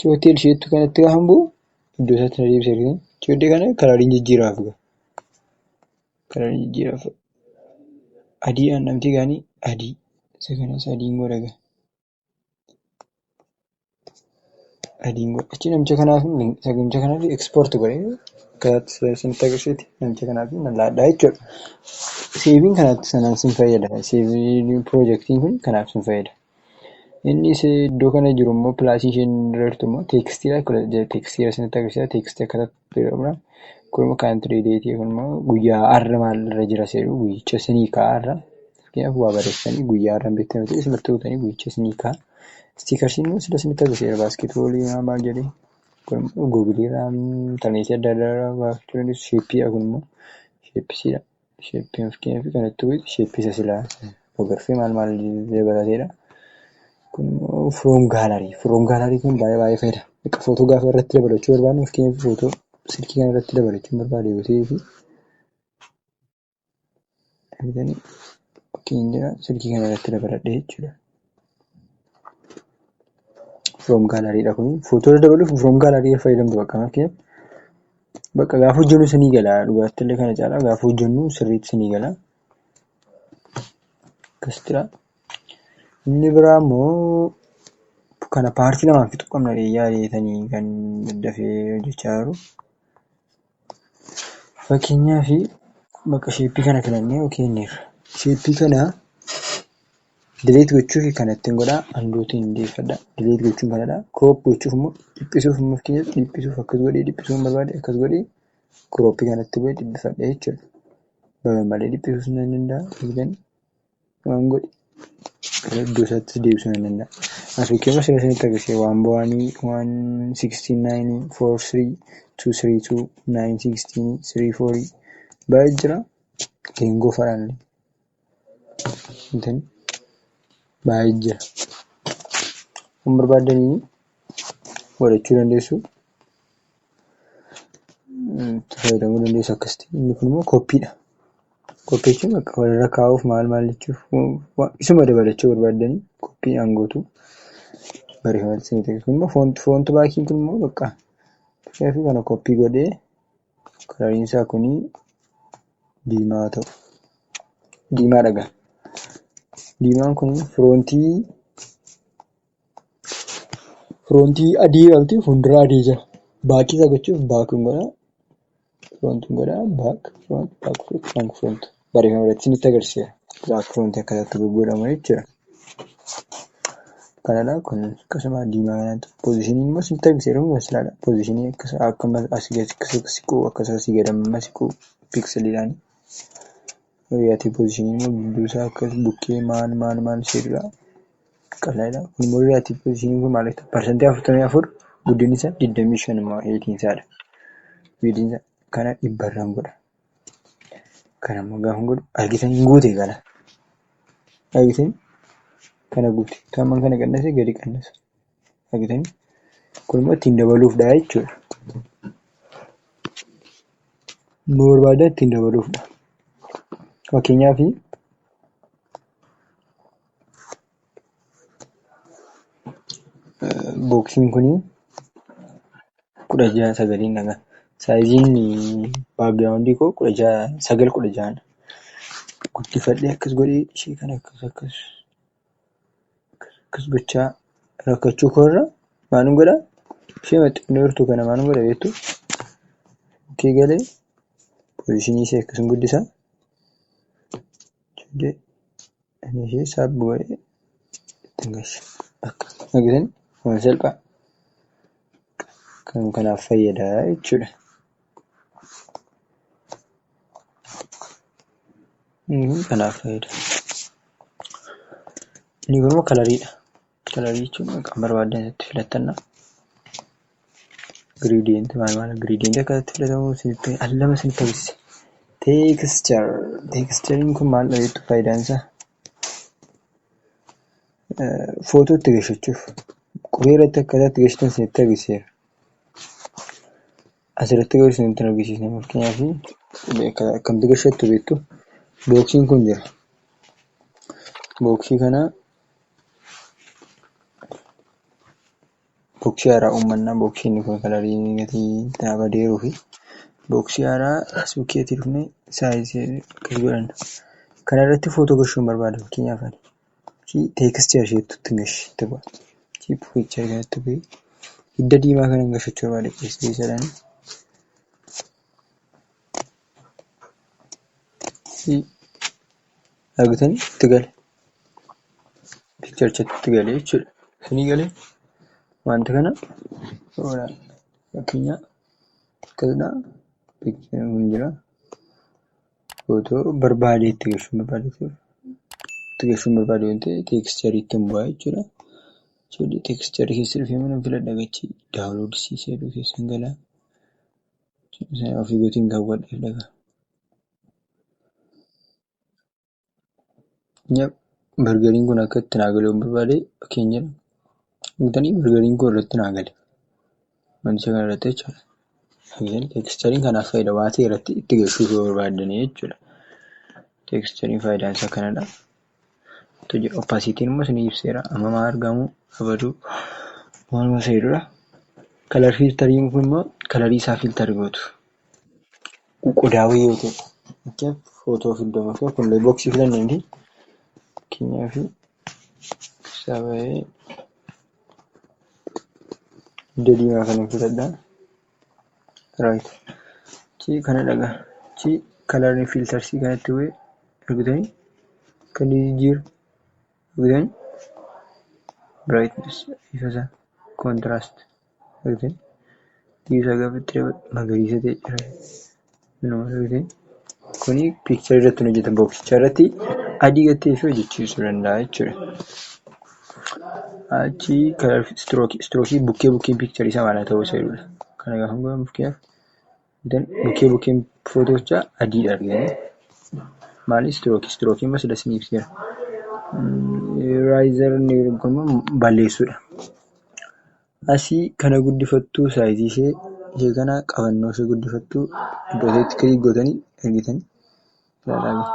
Hotel isheettu kanatti gaafa bu'u iddoo isaatti na deebisa argitanii. Iddoo kana coloriin jijjiiraaf ga'a. Coloriin jijjiiraaf. Adiidhaan dhamtee gaanii adii. Isa kanas adiin godha ga'a. Adiin godha. Achi namicha kanaaf export godhee akkasitti isinitti agarsiisutti namicha kanaaf nan laadhaa jechuudha. Saveiin kanatti sanaan sin fayyada. Saveiin piroojeektiin kun kanaaf sin fayyada. Inni iddoo kana jiru immoo plusii isheen irra jirtu immoo textiidha. Textii isinitti agarsiisa. Textii akkasitti fayyadamudha. Kun immoo country dateii, kun immoo guyyaa har'a maal irra jira seeru guyyicha isinii kaa'a har'a. Fakkeenyaaf waa barreessanii guyyaa har'a hin beektan yoo ta'e isumatti gootanii guyyicha isinii kaa'a. Stickersiin immoo sila isinitti agarsiisa, basketballii maal jedhee. Kun immoo Googleii irraa, intarneetii adda addaa irraa baafachuu dandeessu. Shapeiidha, kun immoo shapesiidha. Shapeii fakkeenyaaf kanatti shapeii isa silaa ogarfee maal maal dabalateedha. Kun immoo from gallery. From gallery kun baay'ee baay'ee fayyada. Footoo gaafa irratti dabalachuu barbaadnu, fakkeenyaaf footoo silkii kana irratti dabalachuu barbaade yoo ta'ee fi argitanii fakkeenya silkii kana irratti dabaladhee jechuudha. From gallerydha kun. Footoo irra dabaluuf from gallery fayyadamtu bakka fakkeenyaaf bakka gaafa hojjennu sinii gala, dhugaatti illee kana caalaa gaafa hojjennu sirriitti sinii gala. Akkasittidha. Inni biraa immoo kana partii lamaan fixuu qabna yaadeetanii kan dafee hojjechaa jiru. Fakkeenyaaf bakka shapeii kana filannee kenneerra. Shapeii kana delete gochuuf kanatti godhaa, undotiin deeffadha. Delete gochuun kanadha. Crop gochuuf immoo, dhiphisuuf immoo, fakkeenyaaf dhiphisuuf akkas godhee dhiphisuu barbaade, akkas godhee cropii kanatti godhee dhiphifadhe jechuudha. Malee dhiphisuus ni danda'a. Waan godhe gara iddoo isaatti deebisuu ni danda'a. As bukkee sila isinitti agarsiise waan bu'anii one 16 9 4 3 2 3 2 9 16 3 4 baay'ee jira. Geengoo fa'aan illee baay'ee jira. Waan barbaaddanii godhachuu dandeessu. Itti fayyadamuu dandeessu akkasitti. Inni kun immoo copydha. Copy jechuun bakka walirra kaa'uuf maal maal jechuuf, isuma dabalachuu barbaaddanii copydhaan gootu. Barreeffama isinitti agarsiisa. Kun immoo font, font backiin kun immoo bakka fakkeenyaaf kana copy godhee coloriin isaa kuni diimaa haa ta'u. Diimaadha gaa. Diimaan kun frontii adii qabdi, fuuldura adii jira. Backii isaa gochuuf backuun godhaa. Frontiin godhaa, back front, back front, back front. Barreeffama irratti isinitti agarsiisa. Back frontii akkasitti goggodhamu jechuudha. Kanadha, kun akkasuma diimaa kanatti. Positioniin immoo isinitti agarsiisa silaadha. Positionii akka asii gadi siqu, akkas asii gadi amma siqu pixeliidhaan. Relative positionii immoo gidduu isaa akkas bukkee maal maal maal jedhudha. Qal'aadha. Kun immoo relative positioniin kun maal? 44% guddinni isaa 25 immoo heightiin isaadha. Widthiin isaa kana 100rraan godha. Kana immoo gaafa godhu argitan guute kana. Argitan kana guute. Kan kana qannase gadi qannasa. Argitanii? Kun immoo ittiin dabaluufdha jechuudha. Nu barbaada ittiin dabaluufdha. Fakkeenyaaf boxiin kun 16 9iin dhagaa. Sizeiin backgroundii koo 16 9 16dha. Guddifadhee akkas godhee ishee kana akkas akkas akkas gochaa rakkachuu koorra maalin godhaa? Ishee xinnoo jirtu kana maalin godha beektuu? Bukkee galee positionii ishee akkasuma guddisaa. Ishee saab godhee ittiin galcha. Akka argitan waan salphaa. Kan kanaaf fayyada jechuudha. Kanaaf fayyada. Inni kun immoo coloriidha. Colorii jechuun kan barbaaddan itti filattanidha. Gradientii maal maal, gradientii akkasitti filatamu isinitti al lama isinitti agarsiisa. Texture, textureiin kun maal beektu faayidaan isaa? Footoo itti gashachuuf, qubee irratti akkaataa itti gashitan isinitti agarsiiseera. Asirratti garuu isinitti hin agarsiisne. Fakkeenyaaf qubee akkamitti gashattu beektu? Boxiin kun jira. Boxii kana Boxii haaraa uummannaa. Boxiin kun colorii gatii badeeruu fi boxii haaraa as bukkeetti dhufnee sizeii akkas godhanna. Kana irratti footoo galchuun barbaada fakkeenyaaf ani. Texture isheetti itti bu'a. Pictureii kanatti bu'ee hidda diimaa kanan galchachuu barbaade keessa. Argitanii itti gale. Pictureichatti itti galee jechuudha. Isinii galee wanta kana fakkeenyaaf akkasidha. Pictureiin kun jira. Footoo barbaade itti galchuun barbaade itti galchuun barbaade yoo ta'e textureii ittiin bu'aa jechuudha. Textureii keessa dhufee mana filadha gachi download jedhu keessa galaa. Ofii kootiin kaawwadhee dhagaa. Burgeriin kun akka itti naa galu barbaade fakkeenya argitanii burgeriin kun irratti naa gale. Wanticha kana irratti jechuudha. Textureiin kanaaf fayyada waa ta'e irratti itti galchuu yoo barbaaddanii jechuudha. Textureiin faayidaan isaa kanadha. Opacityn immoo isinii ibseera. Amma maa argamu abaduu waanuma isa jedhudha. Color filteriin kun immoo colorii isaa filter gootu. Qodaa wayii yoo ta'e fakkeenyaaf footoo fiddoo kun boxii filannee miti. Fakkeenyaaf isaa bahee hidda diimaa kana filadhaa. Right. Chi kana dhagaa. Chi color filtersii kanatti bu'ee argitanii kan inni jijjiiru argitanii brightness ifa isaa contrast argitanii isaa gaafa itti dabalu magariisa ta'e jira. Argitanii kuni pictureii irratti hojjeta boxicha irratti adii gattee fi hojjechiisuu danda'a jechuudha. Achi color strokeii strokeii bukkee bukkeen pictureii isaa maal haa ta'uu isa jedhudha. Kana gaafa godhamu fakkeenyaaf bukkee bukkeen footochaa adiidha argitanii. Maali strokeii strokeii immoo sila isinii ibseera. Eraser inni kun immoo balleessuudha. Asii kana guddifattuu sizeii ishee ishee kana qabannoo ishee guddifattuu iddoo isheetti click gootanii argitanii ilaalaa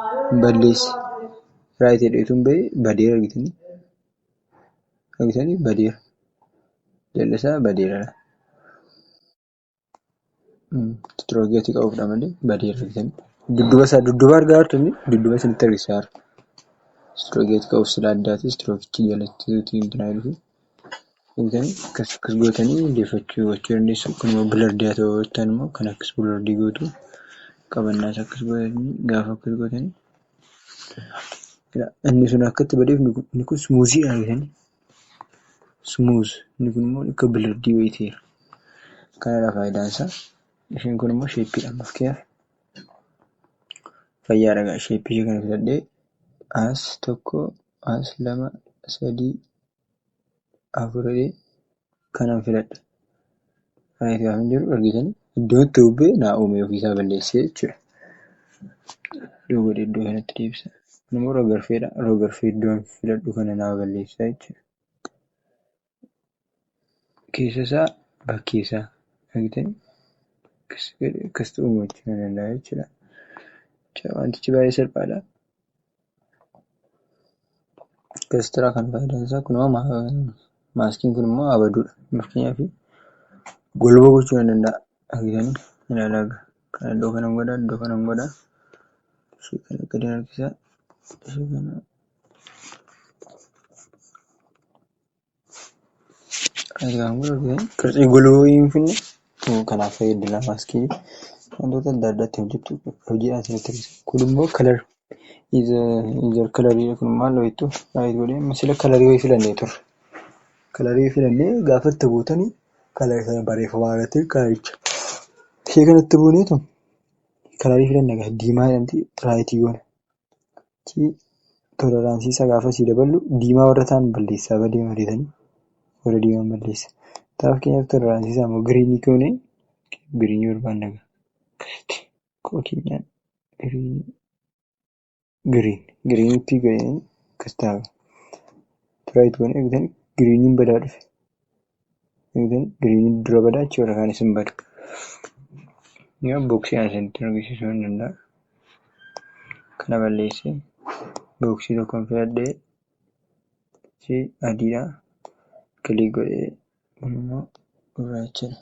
balleesse. Right jedheetu bahee badeera argitanii. Argitanii badeera. Jalli isaa badeera. Strokeii gatii qabuufidha malee badeera argitanii. Dudduuba isaa dudduuba argaa jirtu dudduuba isinitti agarsiisaa jira. Strokeii gatii qabuuf sila addaati strokeichi jalatti argitanii akkas akkas gootanii deeffachuu gochuu dandeessu. Kun immoo blurred haa ta'u jettan immoo kan akkas blurred gootu qabannaa isaa akkas godhanii gaafa akkas gootanii inni sun akka itti badeef inni kun smoothiidha argitanii. Smooth inni kun immoo akka blurred wayii ta'eera. Kanadha faayidaan isaa. Isheen kun immoo shapeiidha fakkeenyaaf fayyaadha shapeii ishee kana filadhee as tokko as lama sadii afur kanan filadha. Right gaafa jedhu argitanii iddoo itti bubbee naa uume ofiisaa balleessee jechuudha. Iddoo godhee iddoo kanatti deebisa. Kun immoo rog-arfeedha. Rog-arfee iddoon filadhu kana naa balleessaa jechuudha. Keessa isaa bakkee isaa argitanii akkasitti uumachuu ni danda'a jechuudha. Wantichi baay'ee salphaadha. Akkasittidha kan faayidaan isaa kun immoo maskiin kun immoo abaduudha. Fakkeenyaaf golboo gochuu ni danda'a. Argitanii ilaalaa kana iddoo kanan godha iddoo kanan godha. Ishee kana gadi harkisaa ishee kana qirtsii golboo hin finne kanaaf fayyaddi maskii wantoota adda addaa ittiin hojjettu hojiidhaan isinitti agarsiisa. Kun immoo color either colorii kun maal wayittu right godhee sila colorii wayii filannee turre. Colorii filannee gaafa itti buutanii colorii sana barreeffamaa irratti coloricha. Ishee kanatti buuneetu colorii filanna egaa diimaa jedhamti rightii goona. Toleranceii isaa gaafa asii daballu diimaa warra ta'an balleessaa badee argitanii warra diimaa balleessa. Fakkeenyaaf toleranceii isaa immoo greenii goonee greenii barbaanna egaa. Akkasitti akkuma keenyaan greenii green greenitti godhanii akkas ta'a. Right goonee argitanii greeniin badaa dhufe. Argitanii greeniin dura badaa achi warra kaanis hin badu. Yoo boxii ani isinitti agarsiisuu hin danda'a. Kana balleessee boxii tokkoon filadhee achi adiidha. Click godhee Kun immoo gurraachadha.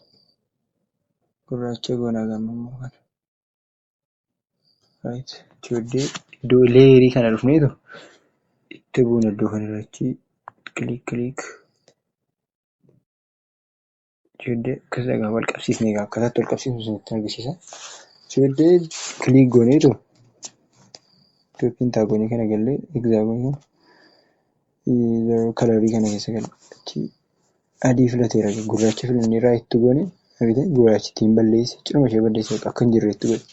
Gurraacha goona gamma immoo kana. Right. Ijoollee iddoo layerii kana dhufneetu itti buuna iddoo kanarratti click click. Ijoollee akkas egaa wal qabsiisne egaa akkataatti wal qabsiisnu isinitti agarsiisa. Ijoollee click gooneetu iddoo pentagonii kana gallee hexagonii colorii kana keessa galla. Adii filateera, gurraacha filannee right goone gurraachittiin balleesse, cinuma ishee balleesse, akka hin jirreetti godhe.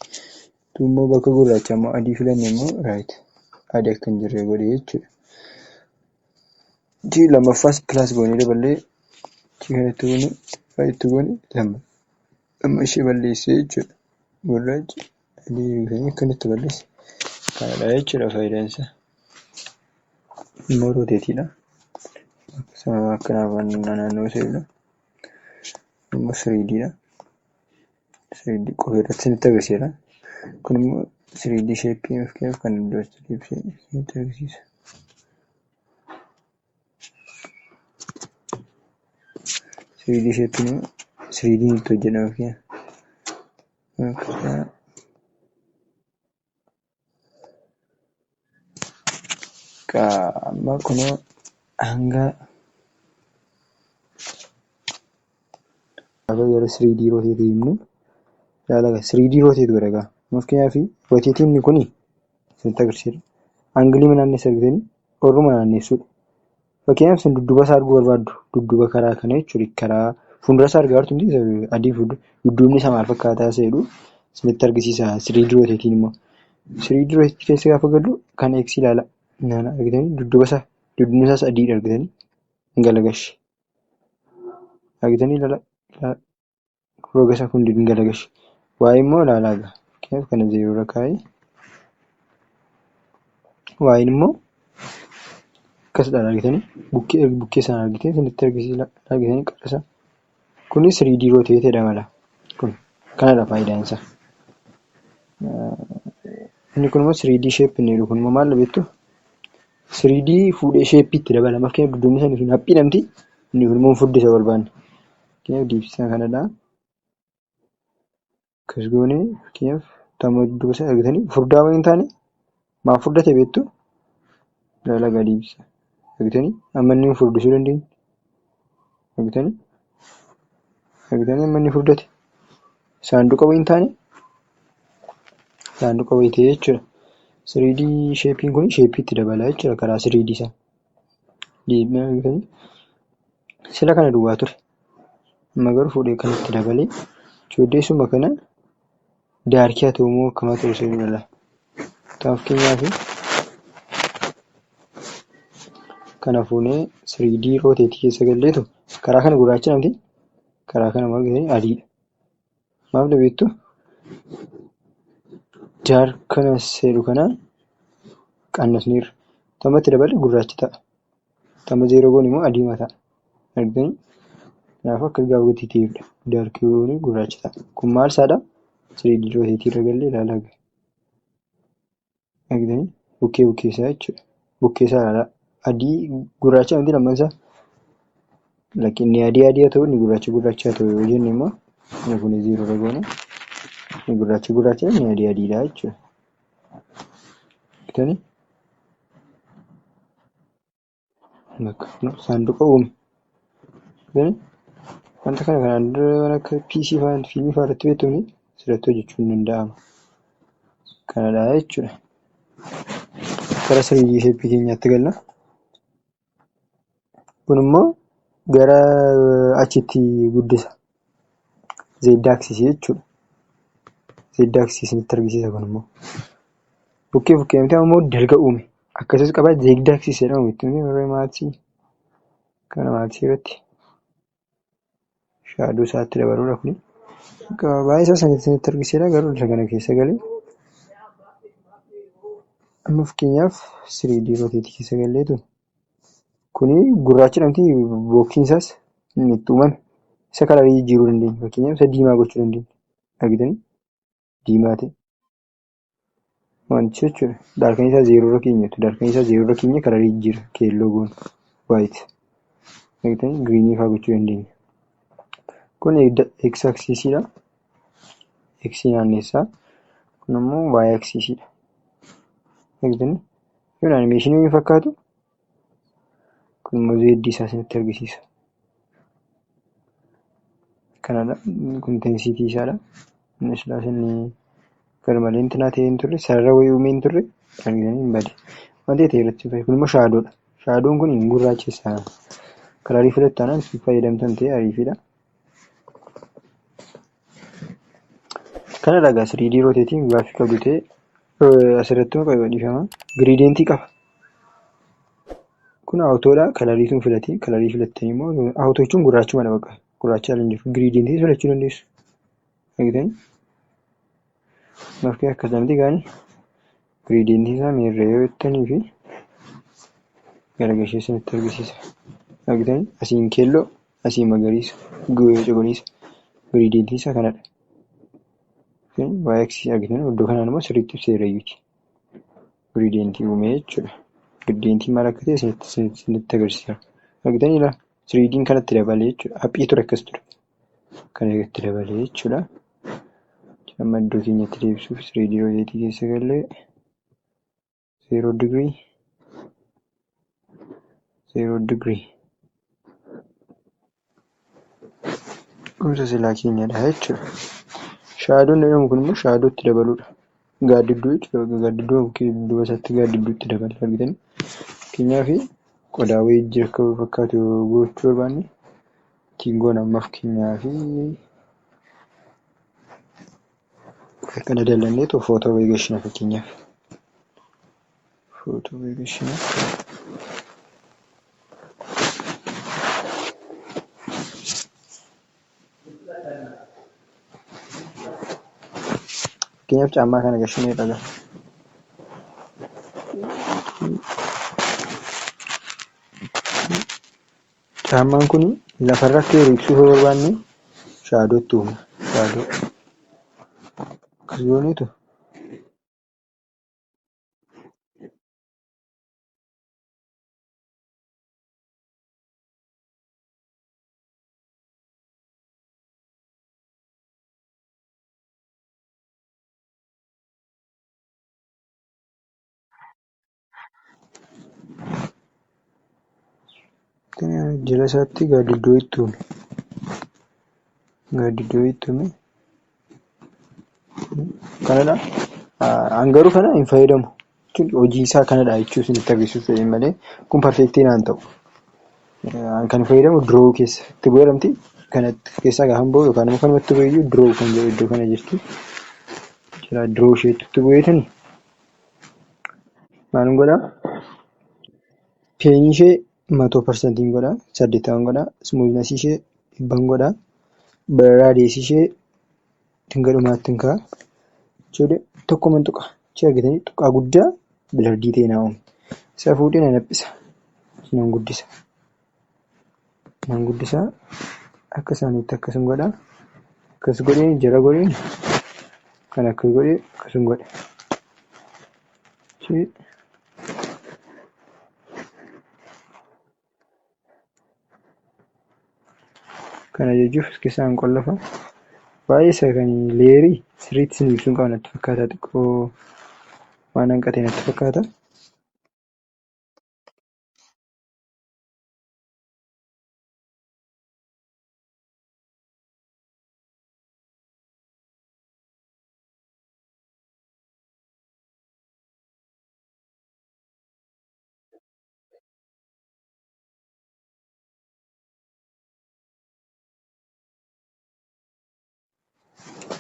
Immoo bakka gurraachaa immoo adii filanne immoo right adii akka hin jirre godhe jechuudha. Ji lammaffaas plus goonee daballee kanatti goone, right goone, lama amma ishee balleesse jechuudha. Gurraachi adii akkanatti balleesse. Kanadha jechuudha faayidaan isaa. Immoo rotateiidha. Sababa akkanaaf naannoo ishee immoo 3Ddha. 3D qofee irratti isinitti agarsiisa. Kun immoo 3D shapeii of kan iddoo deebisee isinitti agarsiisa. 3D shapeiin immoo 3D itti hojjetama fakkeenyaaf. Amma kunoo hanga yeroo 3D rotateii himnu ilaala, 3D rotate godha egaa. Fakkeenyaaf rotateiin kun isinitti agarsiisa. Angleii naanneessa argitanii orruma naannessuudha. Fakkeenyaaf isin dudduuba isaa arguu barbaaddu, dudduuba karaa kana jechuudha. Karaa fuuldura isaa argaa jirtu adii, fuuldura dudduubni isaa maal fakkaataa isa jedhu isinitti argisiisa 3D rotateiin immoo. 3D rotateii keessa gaafa gallu kan X ilaala. Argitanii dudduuba isaa, dudduubni isaas adiidha, argitanii galagalche. Argitanii ilaala, roga isaa kun galagalche. Waa'ee immoo ilaalaa egaa. Fakkeenyaaf kana zeeroo irra kaa'ee waa'een immoo akkasidha, argitanii bukkee bukkee sana argitanii isinitti argisiisa, argitanii qara isaa. Kunis 3D rotate jedhama. Kun kanadha faayidaan isaa. Inni kun immoo 3D shape inni jedhu kun immoo maal beektu? 3D fuudhee shapeii itti dabala. Fakkeenyaaf dudduubni isaanii sun haphii namti, inni kun immoo furdisa barbaanne. Fakkeenyaaf deebisisaa kanadha. Akkas goonee fakkeenyaaf tamma dudduuba isaa argitanii furdaa waan hin taane maaf furdate beektu? Ilaala gadi deebisa. Argitanii amma inni furdisuu dandeenya. Argitanii? Argitanii amma inni furdate. Saanduqa wayii hin taane, saanduqa wayii ta'e jechuudha. 3D shapeiin kun shapeii itti dabala jechuudha karaa 3D isaa. Deemee argitanii sila kana duwwaa ture. Amma garuu fuudhee kan itti dabalee ijoolleessuma kana darkii haa ta'u moo akkam haa ta'u isa jedhudha. Fakkeenyaaf kana fuunee 3D rotateii keessa galleetu karaa kana gurraacha namti, karaa kana immoo argitanii adiidha. Maaf beektu? Darkness jedhu kana qannasneerra. Tamma itti daballe gurraacha ta'a. Tamma zeeroo goone immoo adiima ta'a. Argitanii? Kanaafuu akka gaafa gatii ta'eefidha. Darkii goone gurraacha ta'a. Kun maal isaadha? 3D rotateii irra gallee ilaalaa. Argitanii? Bukkee bukkee isaa jechuudha. Bukkee isaa ilaalaa. Adii gurraacha miti lamman isaa. Lakki, inni adii adii haa ta'u, inni gurraacha gurraacha haa ta'u yoo jenne immoo inni kun zeeroo irra goone, inni gurraacha gurraacha, inni adii adiidha jechuudha. Argitanii? Saanduqa uume. Argitanii? Wanta kana kanaan dura waan akka PC fa'aa fiilmii fa'aa irratti beektuuni asirratti hojjechuun ni danda'ama. Kanadha jechuudha. Gara 3D shapeii keenyaatti galla. Kun immoo gara achitti guddisa. Z axisii jechuudha. Z axisii isinitti argisiisa kun immoo. Bukkee bukkee miti immoo dalga uume. Akkasis qaba, Z axisii jedhama beektu warra mathsii. Kana mathsii irratti shadow isaatti dabaluudha kuni. Baay'ee isaa isinitti argisiiseera, garuu isa kana keessa galee amma fakkeenyaaf 3D rotateii keessa galleetu kuni gurraacha namti boxiin isaas inni itti uumame isa colorii jijjiiruu dandeenya. Fakkeenyaaf isa diimaa gochuu dandeenya. Argitanii? Diimaa ta'e. Wanti jechuudha. Darknessii isaa zeeroo irra keenyatu. Darknessii isaa zeeroo irra keenya colorii jijjiira. Keelloo goona. White. Argitanii? Greenii fa'aa gochuu dandeenya. Kun X axisiidha. X naannessaa. Kun immoo Y axisiidha. Argitanii? Kun animeeshinii hin fakkaatu? Kun immoo Z isaa isinitti argisiisa. Kanadha. Kun intensity isaadha. Innis laas inni garmalee intinaa ta'ee hin turre, sarara wayii uumee hin turre, argitanii hin bade. Wanti ta'e irratti kun immoo shadowdha. Shadown kun hin gurraachessa. Colorii filattu taanaan fayyadamtan ta'e ariifidha. Kanadha egaa 3D rotating gaaffii qabdu ta'e asirratti immoo dhiifama. Gradientii qaba. Kun autodha. Colorii sun filatiin. Colorii filattanii immoo auto jechuun gurraachumadha bakka. Gurraacha hin jiru. Gradientii filachuu dandeessu. Argitanii? Maffii akkasumatti gaani gradientii isaa miirree yoo jettanii fi garagalchee isinitti argisiisa. Argitanii? Asiin keelloo, asiin magariisa, cuquliisa. Gradientii isaa kanadha. Waa'ee aksii argitanii iddoo kanaan immoo sirriitti ibseera iyyuuti. Gradientii uumee jechuudha. Gradientii maal akka ta'e isinitti agarsiisa. Argitanii laa 3D'n kanatti dabalee jechuudha. Haphii ture akkas ture. Kana itti dabalee jechuudha. Amma iddoo keenyatti deebisuuf 3D rotatii keessa gallee 0 degree 0 degree. Kunuunsa silaa keenyadha jechuudha. Shadown jedhamu kun immoo shadow itti dabaluudha. Gaaddidduu jechuudha. Gaaddidduu duuba isaatti gaaddidduu itti dabala argitanii. Fakkeenyaaf qodaa wayii jira akka fakkaatu gochuu barbaanne ittiin goona amma fakkeenyaaf akkana dallanneetu footoo wayii gashina fakkeenyaaf. Footoo wayii gashina. Fakkeenyaaf caammaa kana gashinee dhagaa. Caammaan kun lafarra akka jiru ibsuu yoo barbaanne shadowtti uumna. Shadow. Akkas gooneetu jala isaatti gaaddidduu itti uume. Gaaddidduu itti uume. Kanadha. An garuu kana hin fayyadamu. Hojii isaa kanadha jechuu isinitti agarsiisuuf fedhe malee kun perfectii naan ta'u. An kan fayyadamu draw keessa itti bu'eeramti. Kanatti keessaa gaafa bahu yookaan immoo kanumatti bu'eeyyuu draw kan jedhu iddoo kana jirti. Jala draw isheetti itti bu'eetani maal godhaa? Penii ishee 100% godhaa, 80 godhaa, smoothness ishee 100 godhaa, radius ishee hanga dhumaatti hin kaa'a. Jechuudha tokkuma tuqa. Achi argitanii tuqaa guddaa blurred ta'e naa uume. Isa fuudhee nan haphisa. Nan guddisa. Nan guddisa. Akka isaaniitti akkasuma godhaa. Akkas godhee jala godhee kan akkas godhee akkasuma godhe. Kana jechuuf keessaan qollafa. Baay'ee isa kan layerii sirriitti isin ibsuun qaba natti fakkaata xiqqoo waan hanqate natti fakkaata.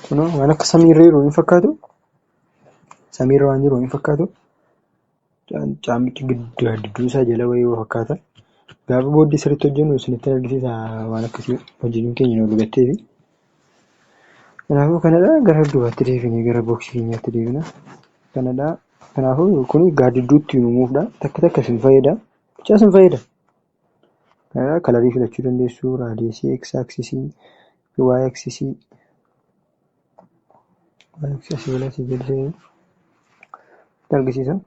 Kunoo waan akka samiirra jiru hin fakkaatu. Samiirra waan jiru hin fakkaatu. Caammichi gidduu isaa jala wayii fakkaata. Gaafa booddee sirriitti hojjennu isinitti argisiisa waan akkasii hojjechuun keenya nu dhugatteefi. Kanaafuu kanadha gara duubaatti deebinee gara boxii keenyaatti deebina. Kanadha. Kanaafuu kun gaaddidduu ittiin uumuufdha. Takka takka isin fayyada. Bichaa isin fayyada. Kanadha colorii filachuu dandeessu. Radiusii, X axisii, Y axisii. Y axisii asii asii gadi argisiisa.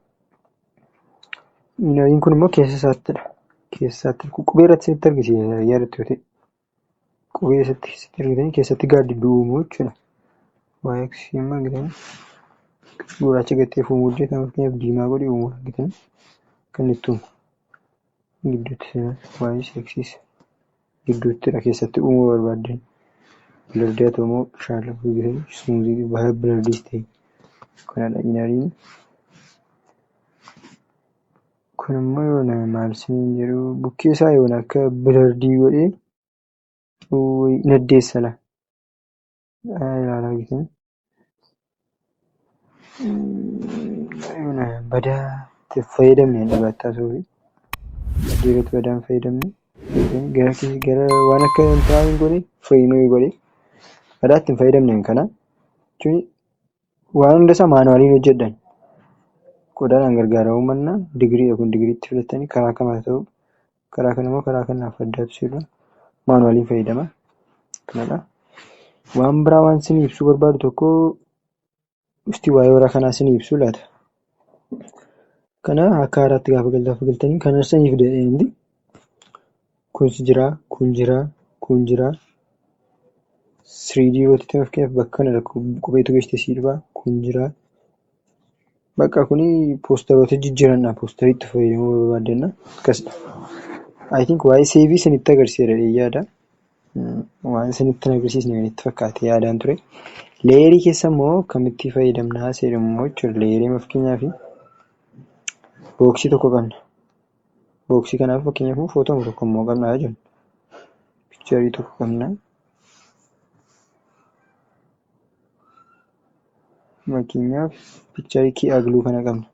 Inneriin kun immoo keessa isaattidha. Keessa isaatti qubee irratti isinitti argisiisa yaadattu yoo ta'e. Qubee keessatti argitanii keessatti gaaddidduu uumuu jechuudha. YX immoo argitanii gurraacha gattee uumuu illee kan fakkeenyaaf diimaa godhee uumuu argitanii kan itti uumu. Gidduutti seenaa YX gidduuttidha keessatti uumuu barbaaddan. Blurred haa ta'u immoo shaalow argitanii smooth baay'ee blurred ta'e kanadha inneriin. Kun immoo yoona maal isiniin jedhu bukkee isaa yoona akka blurred godhee naddeessa la. Ilaalaa argitanii. Yoona badaa itti fayyadamne dhugaatti haasa'uufi. Yerootti badaa hin fayyadamne. Gara gara waan akka intinaa hin godhe frame godhe badaa itti hin fayyadamne kana. Jechuun waan hunda isaa manualiin hojjedhan. Qodaadhaan gargaaramuu mannaa digiriidha kun digiriitti filattanii karaa kam haa ta'u karaa kana immoo karaa kanaaf addaatu sirra manualiin fayyadama. Kanadha. Waan biraa waan isin ibsuu barbaadu tokko isti waa'ee warra kanaa isin ibsuu laata. Kana akka haaraatti gaafa galtanii kana isiniif fida. Kunis jira, kun jira, kun jira. 3D rotate fakkeenyaaf bakka kana qubeetu geessite sii dhufa kun jira. Bakka kuni poosteroota jijjiirannaa poosterii itti fayyadamuu barbaaddanna akkasidha. I think waa'ee save isinitti agarsiiseera jedhee yaada. Waan isinitti hin agarsiisne itti fakkaate yaadaan ture. Layer keessa immoo akkamitti fayyadamnaa seera immoo jechuudha. Layer fakkeenyaaf box tokko qabna. Box kanaaf fakkeenyaaf footoo tokko immoo qabna jennu. Picture tokko qabna. Fakkeenyaaf picture kii kana qabna.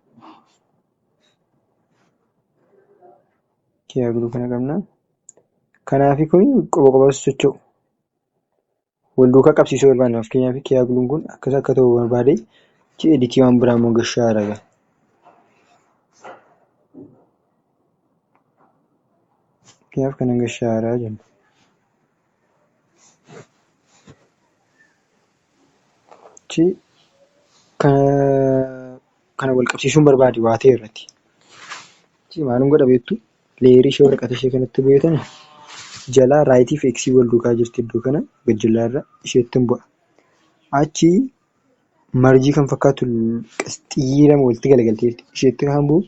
Kii kana qabna. Kanaafi kun qoba qoba socho'u. Wal duukaa qabsiisuu barbaanna. Fakkeenyaaf kii kun akkas akka ta'u barbaade edit waan biraa immoo gashaa jira. Fakkeenyaaf kanan gashaa jira jenna. Kana wal qabsiisuun barbaade waa ta'e irratti. Maalin godha beektu? Layer ishee waraqata ishee kanatti bu'eetani jalaa right fi X wal duukaa jirti iddoo kana gajjallaarra isheetti hin bu'a. Achi merge kan fakkaatu xiyyi lama walitti galagaltee jirti. Isheetti kan bu'u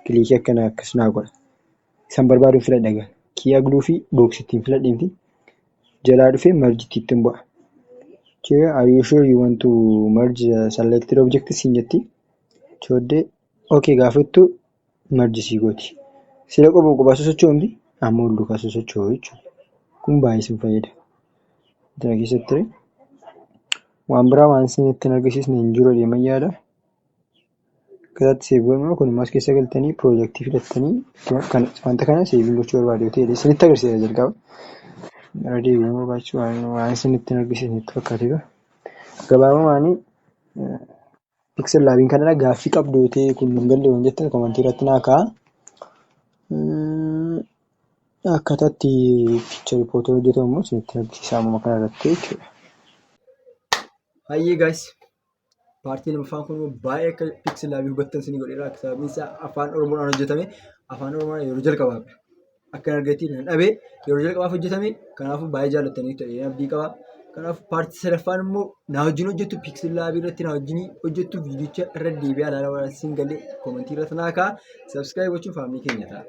click akkanaa akkas naa godha. Isan barbaaduun filadha egaa. Kii agluu fi boxittiin filadheeti jalaa dhufee mergeitti ittiin bu'a. "Are you sure you want to merge the selected objects?" siin jetti. Chooddee okay gaafattu merge sii gooti. Sila qoba qobaa sosocho'u miti amma wal duukaa sosocho'u jechuudha. Kun baay'ee isin fayyada. Kana keessatti waan biraa waan isinitti hin agarsiisne hin jiru jedhee yaada. Akkasitti save godhama. Kun immoo as keessa galtanii project filattanii wanta kana save gochuu barbaadu yoo ta'e isinitti agarsiisa jalqaba. Irra deebi'uu barbaachisu waan isinitti hin agarsiisne itti fakkaateera. Gabaabumaan PixelLabiin kanadha. Gaaffii qabdu yoo ta'e kun hin galle waan jettan comment irratti naa kaa'aa. Akkaataa itti picture footoo hojjetamu immoo isinitti agarsiisa ammuma kana irratti jechuudha. Hayyee guys, part lammaffaan kun baay'ee akka PixelLab hubattan isinii godheera. Sababiin isaa afaan Oromoodhaan hojjetame. Afaan Oromoodhaan yeroo jalqabaaf akka hin argatiin nan dhabee yeroo jalqabaaf hojjetame. Kanaafuu baay'ee jaallattanii ta'ee abdii qaba. Kanaaf part sadaffaan immoo na wajjin hojjettu PixelLab irratti na wajjin hojjettu viidiyicha irra deebi'aa ilaalaa waan isin galee comment irratti naa ka'a. Subscribe gochuun family keenya ta'a.